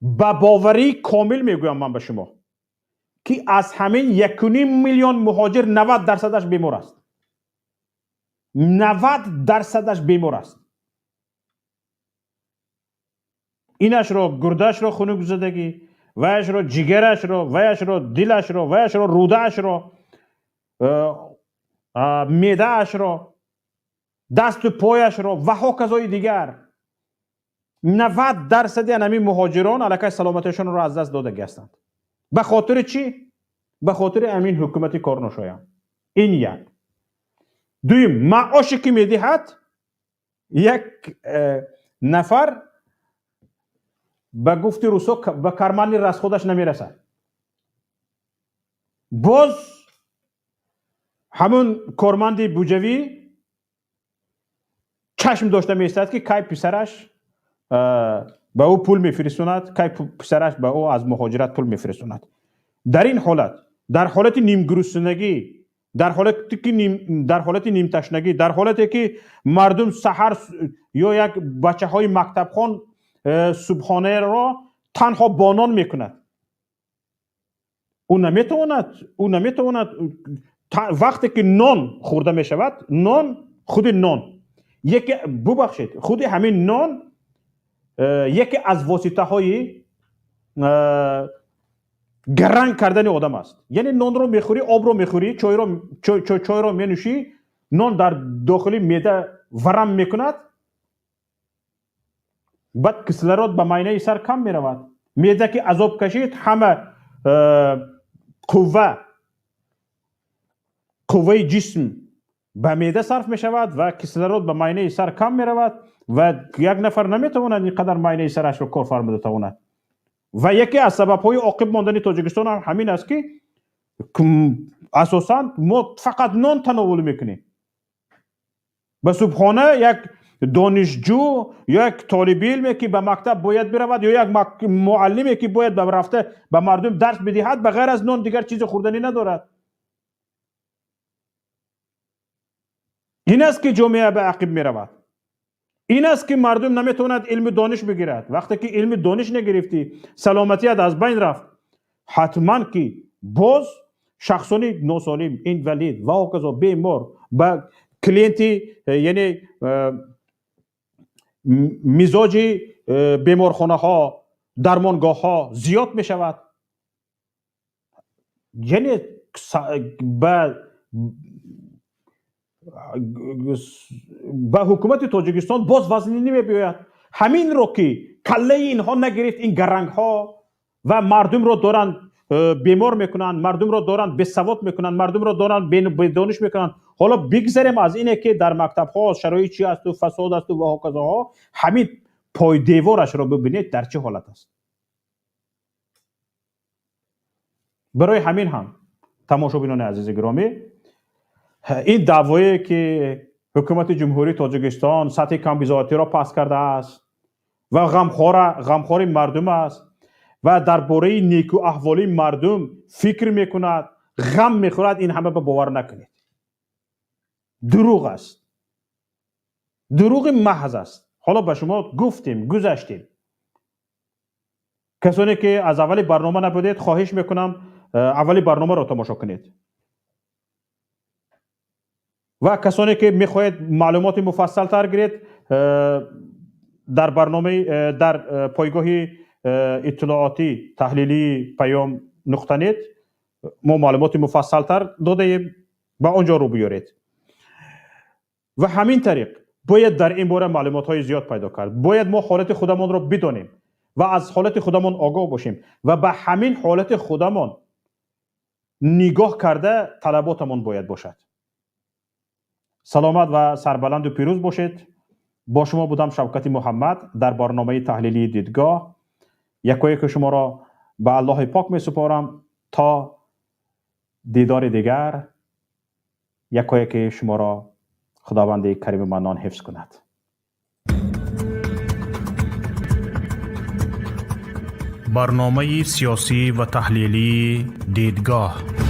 ба боварии комил мегӯям ман ба шумо, ки аз ҳамин 1.5 миллион муҳоҷир 90 дарсадаш бемор аст. 90 дарсадаш бемор аст. Инашро гурдашро хунук задагӣ, ваяшро ҷигарашро, ваяшро дилашро, ваяшро рӯдаашро, меъдаашро, дасту пояшро ва ҳоказои дигар. 90 дарсади анамин муҳоҷирон аллакай саломатиашонро аз даст додагӣ ҳастанд. Ба хотири чӣ? Ба хотири ҳамин ҳукумати корношоям. Ин як. Дуюм, маоше ки медиҳад, як нафар, ба гуфти русо, ба карманный расход аш намерасад. Боз ҳамун корманди буҷавӣ чашм дошта меистад, ки кай писараш ба ӯ пул мефиристонад, кай писараш ба ӯ аз муҳоҷират пул мефиристонад. Дар ин ҳолат, дар ҳолати нимгуруснагӣ, дар ҳолати нимташнагӣ, дар ҳолате ки мардум саҳар ё як бачаҳои мактабхон субҳонаро танҳо бо нон мекунад, ӯ наметавонад. Вақте ки нон хӯрда мешавад, нон, худи нон яке, бубахшед, худи ҳамин нон яке аз воситаҳои гаранг кардани одам аст. Яъне нонро мехӯрӣ, обро мехӯрӣ, чойро менӯшӣ, нон дар дохили меъда варам мекунад, баъд кислород ба майнаи сар кам меравад. Меъда ки азоб кашид, ҳама қувваи ҷисм ба меъда сарф мешавад ва кислород ба майнаи сар кам меравад ва як нафар наметавонад ин қадар майнаи сарашро кор фармуда тавонад. Ва яке аз сабабҳои оқиб мондани Тоҷикистон ҳам ҳамин аст, ки асосан мо фақат нон тановул мекунем. Ба субҳона як донишҷӯ ё як толиби илме, ки ба мактаб бояд биравад, ё як муаллиме, ки бояд ба рафта ба мардум дарс бидиҳад, ба ғайр аз нон дигар чизи хӯрданӣ надорад. Ин аст, ки ҷомеа ба ақиб меравад. Ин аст, ки мардум наметавонад илму дониш бигирад. Вақте ки илму дониш нагирифтӣ, саломатият аз байн рафт, ҳатман ки боз шахсони носолим, инвалид ва ҳоказо, бемор ба клиенти, яъне мизоҷи беморхонаҳо, дармонгоҳҳо зиёд мешавад. Яъне ба ҳукумати Тоҷикистон боз вазнинӣ мебиёяд. Ҳаминро ки каллаи инҳо нагирифт, ин гарангҳо ва мардумро доранд бемор мекунанд, мардумро доранд бесавод мекунанд, мардумро доранд бедониш мекунанд. Ҳоло бигзарем аз ине, ки дар мактабҳо шароит чи асту фасод асту ва ҳоказоҳо. Ҳамин пойдеворашро бибинед, дар чӣ ҳолат аст. Барои ҳамин ҳам, тамошобинони азизи гиромӣ, ин даъвое, ки ҳукумати Ҷумҳурии Тоҷикистон сатҳи камбизоатиро паст кардааст ва ғамхори мардум аст ва дар бораи некуаҳволии мардум фикр мекунад, ғам мехӯрад, ин ҳама ба бовар накунед. Дурӯғ аст, дурӯғи маҳз аст. Ҳоло ба шумо гуфтем, гузаштем. Касоне ки аз аввали барнома набудед, хоҳиш мекунам, аввали барномаро тамошо кунед ва касоне ки мехоҳед маълумоти муфассалтар гиред, дар барномаи дар пойгоҳи иттилоотӣ таҳлилии Паём.нет мо маълумоти муфассалтар додаем, ба он ҷо рӯ биёред. Ва ҳамин тариқ бояд дар ин бора маълумотҳои зиёд пайдо кард. Бояд мо ҳолати худамонро бидонем ва аз ҳолати худамон огоҳ бошем ва ба ҳамин ҳолати худамон нигоҳ карда талаботамон бояд бошад. Саломат ва сарбаланду пирӯз бошед. Бо шумо будам Шавкати Муҳаммад дар барномаи таҳлилии Дидгоҳ. Якояки шуморо ба Аллоҳи пок месупорам. То дидори дигар, якояки шуморо Худованди Карими Маннон ҳифз кунад. Барномаи сиёсӣ ва таҳлилии «Дидгоҳ».